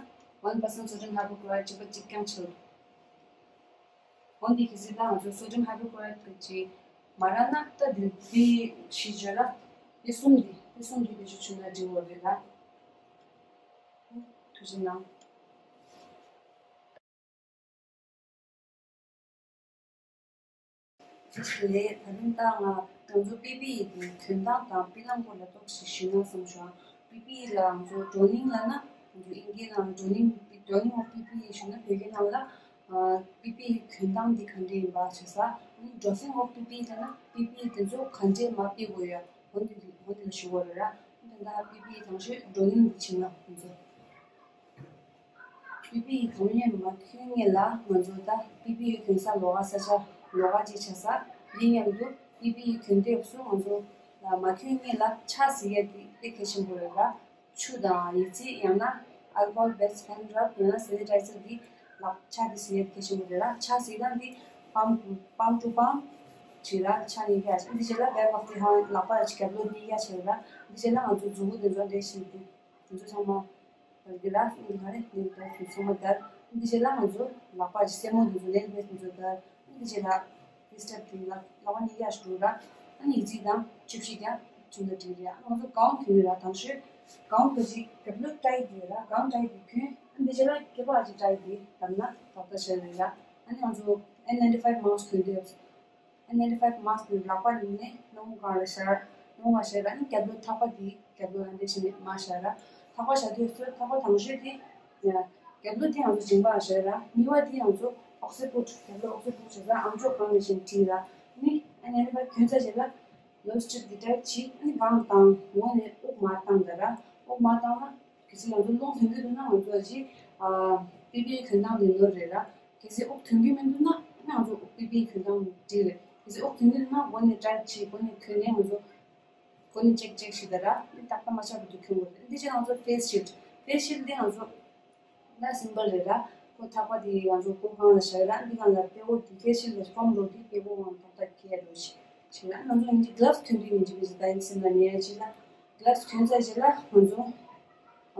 ཝན་པར་སེན་ཊི་སོ་ཌི་ཡམ་ཧའི་པོ་ཀི་ལོ་རའི་ཌི་གཅིག་པ་གཅིག་རྐྱང་ཆགས་འདུག་འོ་འདི་གལ་སྲིད་ད་ང་ཚོ་སོ་ཌི་ཡམ་ཧའི་པོ་ཀི་ལོ་རའི་ཌི་གཅིག་མ་རག་ན་ད་འདི་འདི་ཞིག་བརྗོད་ལ་འདི་གསུམ་འདི་འདི་གསུམ་འདི་བེད་སྤྱོད་བྱུང་ན་འགྲིག་གི་རེད་ད། ཐུགས་རྗེ་གནང་། ལས་ད་རིང་ད་ང་ང་ཚོ་པི་པི་ཨི་གི་གྱོན་སྟངས་དང་པི་ལང་ཀོ་ལ་ཏོག་ཙམ་ཞུས་ན་བསམ་བྱུང་། པི་པི་ཨི་ལ་ང་ཚོ་ཌོ་ནིང་ལབ་ན་ང་ཚོ་ཨིན་སྐད་ནང་ཌོ་ནིང་པི་ཌོ་ནིང་ཨོཕ་པི་པི་ཨི་ཞུས་ན་བོད་སྐད་ནང་ལ་ཨ་པི་པི་ཨི་གྱོན་སྟངས་འདི་ག་འདྲ་ཡིན་པ་བྱས་ཙང་ཌོ་སིང་ཨོཕ་པི་པི་ཨི་ལབ་ན་པི་པི་ཨི་དེ་ཚོ་ག་འདྲས་མར་ཕུད་དགོས་ཡོད་འོ་འདི་འོ་འདི་ལ་ཞུ་དགོས་རེད་ར། ད་ལྟ་པི་པི་ཨི་དང་ཤོས་ཌོ་ནིང་འདི་ཕྱིན་ན་ང་ཚོ། པི་པི་ཨི་གྱོན་ཡས་མ་གྱོན་སྔོན་ལ་ང་ཚོ་ད་པི་པི་ཨི་གྱོན་ས་ལོགས་ཀ་ས་ཆ་ལོགས་ཀ་ཅིག་ཆགས་ས། འདི་མཉམ་དུ་པི་པི་ཨི་གྱོན་དུས་སུ་ང་ཚོ་ལ་མ་གྱོན་སྔོན་ལ་ཕྱག་བསིལ་ཡས་དེ་དཔེ་གལ་ཆེན་པོ་རེད་ལ། ཆུ་དང་ཡི་ཙི་ཡང་ན་ཨལ་ཀོ་ཧོལ་བེ་སི་ཧེན་ཌི་རབ་ཡང་ན་སེ་ནི་ཊའི་ཛར་གྱིས་ལག་ཕྱག་དེ་བསིལ་ཡས་དེ་གལ་ཆེན་པོ་རེད་ལ། ཕྱག་བསིལ་སྟངས་འདི་palm to palm བྱེད་ལ་ཕྱག་གཉིས་ཀ་འདི་བྱེད་ལ་back of the hand ལག་པ་ཅིག་རྒྱབ་ལོགས་གཉིས་ཀ་བྱེད་ལ། འདི་བྱེད་ལ་ང་ཚོ་མཛུབ་གུ་དེ་ཚོ་འདྲེས་བྱེད་དེ། ང་ཚོ་ཚང་མ་བར་གྱི་ར་ཨིན་ག་རེ་ནས་ཏོག་ཙམ་ཚང་མ་དར། འདི་རྗེས་ལ་ང་ཚོ་ལག་པ་ཞིག་སེན་མོ་འདི་ཚོ་ནེལ་པེ་སི་འདི་ཚོ་དར། འདི་རྗེས་ལ་ཕེ་སི་ཊེབ་དེ་ལ་ལག་པ་ནས་ཡར་འགྲོ་ར། ཨ་ནི་ཡི་ཙི་དང་ཆུ་བཞི་ཀྱང་ཆུ་ལ་བྲིས་རེད། ཨ་ང་ཚོ་གའུན་གྱོན་ར། དང་ཤོས་གའུན་ག་ཅིག་རྒྱབ་ལོགས་ཊའི་དེ་ར། གའུན་ཊའི་དེ་གྱོན། ཨ་འདི་རྗེས་ལ་སྐེད་པ་ཅིག་ཊའི་དེ་བསྡམས་ན་ཏག་ཏག་ཆགས་རེད་ར། ཨ་ནི་ང་ཚོ་ཨེན་ནའིན་ཊི་ཕའིབ་མཱ་སི་ཀི་གྱོན་དུས། ཨེན་ནའིན་ཊི་ཕའིབ་མཱ་སི་ཀི་ལག་པ་ནས་སྣ་མོ་སྒང་ལ་བཞག་སྣ་མོ་སྒང་བཞག་ར། ཨ་ནི་རྒྱབ་ལོགས་ཐག་པ་དེ་རྒྱབ་ལོགས་ཨ་འདྲ་བྱས་ནས་མར་བཞག་ར། ཐག་པ་བཞག་དུས་ཚོད་ཐག་པ་དང་ཤོས་དེ་རྒྱབ་ལོགས་དེ་ང་ཚོ་མཇིང་པ་བཞག་ར། གཉིས་པ་དེ་ང་ཚོ་ཨོག་སི་པུཊ། རྒྱབ་ལོགས་ཨོག་སི་པུཊ་བྱས་ཙང་ཨམ་ཅོག་སྒང་ནས་བཞིན་བྲིས་ར། ཨ་ནི་ཨེན་ནའིན་ཊི་ཕའིབ་གྱོན་ཚར་རྗེས་ལ་ལོ་སི་ཊི་རིབ་དེ་ཊའིཊ་བྱས། ཨ་ནི་སྒང་བཏང་། འོག་ནས་དབུགས་མར་བཏང་ད་ར། དབུགས་མར་བཏང་ན། གལ་སྲིད་ང་ཚོ་རླུང་ཐོན་གྱི་འདུག་ན་ང་ཚོ་ཅིག་པི་པི་ཨི་གྱོན་སྟངས་དེ་ནོར་རེད་ར། གལ་སྲིད་དབུགས་ཐོན་གྱི་མི་འདུག་ན་ང་ཚོ་པི་པི་ཨི་གྱོན་སྟངས་འགྲིག་རེད། གལ་སྲིད་དབུགས་ཐོན་གྱི་འདུག་ན་སྒོ་ནས་ཊའིཊ་བྱས། སྒོ་ནས་གྱོན་ནས་ང་ཚོ་སྒོ་ནས་ཅེག་ཅེག་བྱེད་ད་ར། ཏག་ཏག་མ་ཆགས་པ་དུ་གྱོན་དགོས་རེད། འདི་ཕྱིར་ང་ཚོ་ཕེ་སི་ཤིལ་ཌི། ཕེ་སི་ཤིལ་ཌི་འདི་ང་ཚོ་ད་སིམ་པལ་རེད་ར། ཁོ་ཐག་པ་དེ་ང་ཚོ་སྐུ་གང་ལ་བཞག་ར། འདི་གང་ལ་པེ་ཀོ་དེ་ཕེ་སི་ཤིལ་ཌི་ལ་ཕོམ་རོ་དེ་པེ་ཀོ་གང་ཐོག་ཐག་ཁྱེར་རོ་ཞིག་བྱས་ན། ང་ཚོ་ཡིན་གྱི་གི་ལབ་སི་གྱོན་དུས་ཡིན་གྱི་མི་ཟེར། ད་ཡིན་སེམས་ལ་ཉེ་ཡ་བྱས་ལ། གི་ལབ་སི་གྱོན་ཚར་རྗེས་ལ་ང་ཚོ་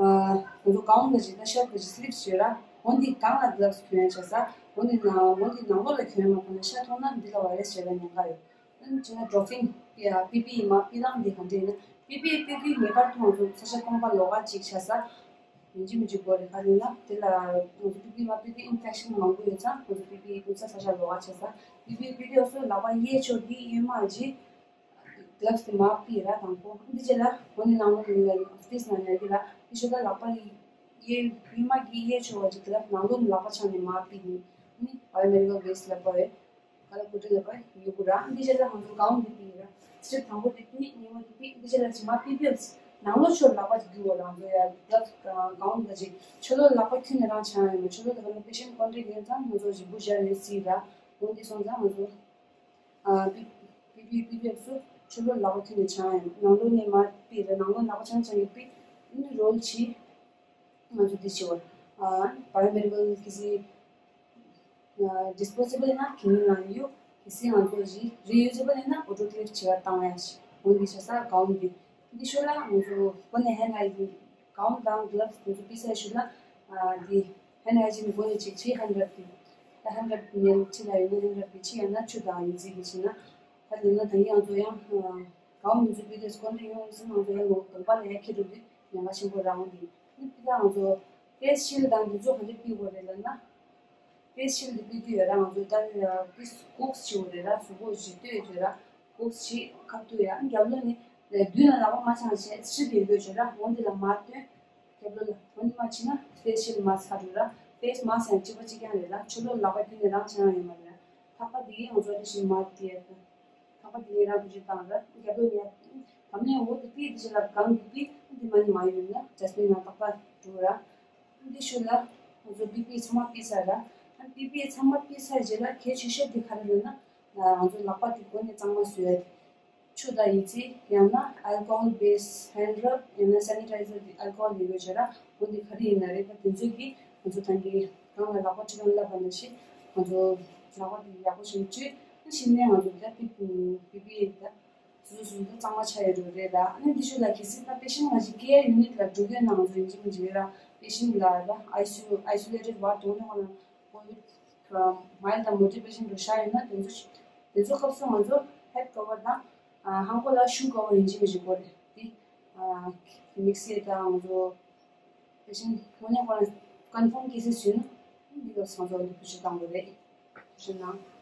ཨ་ང་ཚོ་གའུན་ག་ཅིག་ད་ཤར་ག་ཅིག་སི་ལིབ་སི་བྱོས་ར། འོན་ཏེ་གང་ལ་གི་ལབ་སི་གྱོན་ཡ་བྱས་ས། འོན་ཏེ་ན་འོན་ཏེ་ནང་ལོགས་ལ་གྱོན་མ་ཁོ་ན་ཤ་མཐོང་ན་འདི་ལ་བ་རེ་སི་བྱེད་ལ་ཉེན་ཁ་ཡོད། ཨ་ནི་བྱས་ན་ཌོ་ཕིན་པི་ཨ་པི་པི་ཨི་མར་ཕུད་སྟངས་འདི་ག་འདྲ་ཡིན་ན། པི་པི་ཨི་ཕུད་དུས་ངེས་པར་དུ་ང་ཚོ་ས་ཆ་སྟོང་པ་ལོགས་ཀ་ཅིག་བྱས་ས། ཡིན་གཅིག་མིན་གཅིག་དགོས་རེད། ག་རེ་ཡིན་ན་དེ་ལ་ང་ཚོ་པི་པི་ཨི་མར་ཕུད་དུས་ཨིན་ཕེག་ཤན་མང་པོ་ཡོད་ཙང་ང་ཚོ་པི་པི་ཨི་ཕུད་ས་ས་ཆ་ལོགས་ཀ་བྱས་ས། པི་པི་ཨི་ཕུད་དུས་སོ་ལག་པ་གཡས་ཕྱོགས་ཀྱི་གཡོན་མ་ཅིག་གི་ལབ་སི་དེ་མར་ཕུད་ར། དང་པོ་འདི་རྗེས་ལ་འོ་ནི་ནང་ལོགས་ནས་ལ་ཨོ་ཕི་སི་ནང་ཉར་གྱི་ལ། འདི་ཤོད་ད་ལག་པ་གཡས་གཡོན་མ་གི་གཡས་ཕྱོགས་པ་ཅིག་གི་ལབ་ནང་ལོགས་ནས་ལག་པ་ཆང་ནས་མར་ཕུད་ནི་ནི་བྷའི་ཡོ་མེ་ཌི་ཀལ་ཝེ་སི་ཊི་ལབ་པ་རེད། ག་ལ་གོ་ཏི་ལ་པ་ཡོད་གོ་ར། འདི་རྗེས་ལ་ང་ཚོ་གའུན་འདི་པི་ར། སི་ཊེབ་དང་པོ་འདི་པི། གཉིས་པ་འདི་པི། འདི་རྗེས་ལ་ཇི་མ་པི་པི་ཡོད། ནང་ལོགས་ཕྱོགས་ལག་པ་ཅིག་རྒྱུག་གོ་ར། ང་ཚོ་ཡ་ལབ་གའུན་འདི་ཅིག་ཕྱི་ལོགས་ལག་པ་ཁྱུ་ནས་རང་ཆགས་ཡོད་མ། ཕྱི་ལོགས་དེ་ག་ནས་པེ་ཤན་ཀོན་ཊེག་ཡོད་ཙང་ང་ཚོ་ཞིབ་པོ་བཞག་ནས་སྲིད་ར། འོན་ཏེ་སོང་ཙང་ང་ཚོ་ཨ་པི་པི་པི་པི་པི་ཚོ་ཕྱི་ལོགས་ལག་པ་ཁྱུ་ནས་ཆགས་ཡོད། ནང་ལོགས་ནས་མར་པི་ར། ནང་ལོགས་ལག་པ་ཆང་ཆང་གི་པི། ཨ་ནི་རོལ་བྱེད། ང་ཚོ་འདི་བྱེད་བར་ཨ་བྷའི་ཡོ་མེ་ཌི་ཀལ་གི་སི་ཌི་སི་པོ་ཟི་བལ་ཡིན་ན་གི་ནི་ན་ཡོད། གལ་སྲིད་ང་ཚོ་རི་རི་ཡུ་ཟི་བལ་ཡིན་ན་ཨོ་ཊོ་ཀླེབ་བྱེད་པར་བཏང་ཡ་ཞིག་འོ་འདི་བྱ་ས་གའུན་འདི། འདི་ཤོད་ལ་ང་ཚོ་སྒོ་ནས་ཧེན་ཌི་ཧའི་ཇིན། གའུན་དང་གི་ལབ་སི་ང་ཚོ་པི་སའི་ཤོད་ལ་ཨ་འདི་ཧེན་ཌི་ཧའི་ཇིན་སྒོ་ནས་ཅིག་བྱེད། ཧེན་ཌི་རབ་ཀྱི་ད་ཧེན་ཌི་རབ་ཉལ་ཕྱི་ལ་ཡོད་ན་ཧེན་ཌི་རབ་ཀྱི་ཕྱི་ཡང་ན་ཆུ་དང་ཡི་ཙི་གི་བྱེད་ན། ད་ཡིན་ན་ད་གིན་ང་ཚོ་ཡང་གའུན་ང་ཚོ་པི་ཌི་སི་ཀོན་ཊེག་ཡོང་ཟིན། ང་ཚོ་ཡང་ལོ་དང་པ་ལ་ཡང་ཁྱེད་རུ་འདི་ཉེན་ཁ་ཆེན་པོ་རང་འདི། ནི་ཕི་ད་ང་ཚོ་ཕེ་སི་ཤིལ་ཌི་དང་འདི་ཚོ་ག་འདྲ་ཕུད་དགོས་རེད་ལབ་ན། ཕེ་སི་ཤིལ་ཌི་འདི་ཕུད་དུས་ཡོད་ར། ང་ཚོ་ད་ཕི་སི་གོག་སི་བྱེད་དགོས་རེད་ར། གཟུགས་པོ་ཞིག་ལྟོས་ཡོད་ར། གོག་སི་བྱེད་ཁ་ཐུག་ཡ། རྒྱབ་ལོགས་ནས་མདུན་ལ་ལག་པ་མ་འཆང་བྱས་སི་ཊེབ་ཡོད་དགོས་བྱས་ར། འོ་འདི་ལ་མར་སྟོན། རྒྱབ་ལོགས་ལ་འོ་འདི་མ་བྱས་ན་ཕེ་སི་ཤིལ་ཌི་མར་ཚར་འགྲོ་ར། ཕེ་སི་མར་ཚར་ཡང་གཅིག་པ་གཅིག་རྐྱང་རེད་ལ། ཕྱི་ལོགས་ལག་པ་མདུན་ནས་རང་འཆང་ཡ་ཡོད་མ་རེད་ར། ཐག་པ་འདི་ཡིན་ང་ཚོ་འདི་བཞིན་མར་དེ་ཡ། ཐག་པ་འདི་ངས་རང་བུ་ཅིག་བཏང་ར། རྒྱབ་ལོགས་ནས་དམ་ནས་འོ་དེ་པི་འདི་ཞིག་ལ་གང་གི་པི་འདི་མ་ནི་མ་ཡོད་ན་ཇ་སི་མིན་ནང་ཐག་པ་འགྲོ་ར། འདི་ཤུ་ལ་ང་ཚོ་པི་པི་ཚང་མ་ཕུད་ཚར་ར། ཨ་པི་པི་ཚང་མ་ཕུད་ཚར་རྗེས་ལ་གལ་ཆེ་ཤོས་དེ་ག་རེ་རེད་ན། ང་ཚོ་ལག་པ་དེ་སྒོ་ནས་གཙང་མ་བཟོ་ཡ་དེ། ཆུ་དང་ཡི་ཙི་ཡང་ན་ཨལ་ཀོ་ཧོལ་བེ་སི་ཧེན་ཌི་རབ་ཡང་ན་སེ་ནི་ཊའི་ཛར་དེ་ཨལ་ཀོ་ཧོལ་ཡོད་དགོས་བྱས་ར། འོ་དེ་ག་རེ་ཡིན་ན་རེད། ད་དེ་ཚོ་གིས་ང་ཚོ་ད་གིན་གང་ལ་ལག་པ་འཁྲུ་མཁན་ལབ་པ་ནང་བཞིན་ང་ཚོ་ལག་པ་དེ་ཡག་པོ་བྱས་བཅུས། ཨ་གཞི་ནས་ང་ཚོ་ད་པི་པི་པི་པི་ད། སོ་སོ་སོ་གཙང་མ་ཆགས་ཡོད་རེད་ད། ཨ་ནི་འདི་ཤུ་ལ་གལ་སྲིད་ད་པེ་ཤན་ང་ཅིག་ཀེ་ཡུ་ནིཊ་ལ་འགྲོ་གི་ཡོད་ན་ང་ཚོ་ཡིན་གཅིག་མིན་གཅིག་ར་པེ་ཤན་ལ་ད་ཨའི་སི་ཡུ་ཨའི་སོ་ལེ་ཊེཌ་ཝར་དུ་ནས་ཁོ་ན་ཀོ་ཝིཌ་མའིལ་ཌི་དང་མོ་ཌི་རེཊ་པེ་ཤན་འགྲོ་ཤག་ཡོད་ན་དེ་ཚོ་དེ་ཚོ་སྐབས་སུ་ང་ཚོ་ཧེཌ་ཀ་ཝར་དང་ཧང་གོ་ལ་ཤུ་ཀ་ཝར་ཡིན་གཅིག་མིན་གཅིག་དགོས་རེད་དེ། དམིགས་བསལ་ད་ང་ཚོ་པེ་ཤན་དངོས་གནས་ཁོ་ན་ཀོན་ཕོམ་ཀེ་སེ་སི་ཡོད་ན་འདི་སྐབས་སུ་ང་ཚོ་འདི་བེད་སྤྱོད་བཏང་དགོས་རེད། ཐུགས་རྗེ་གནང་།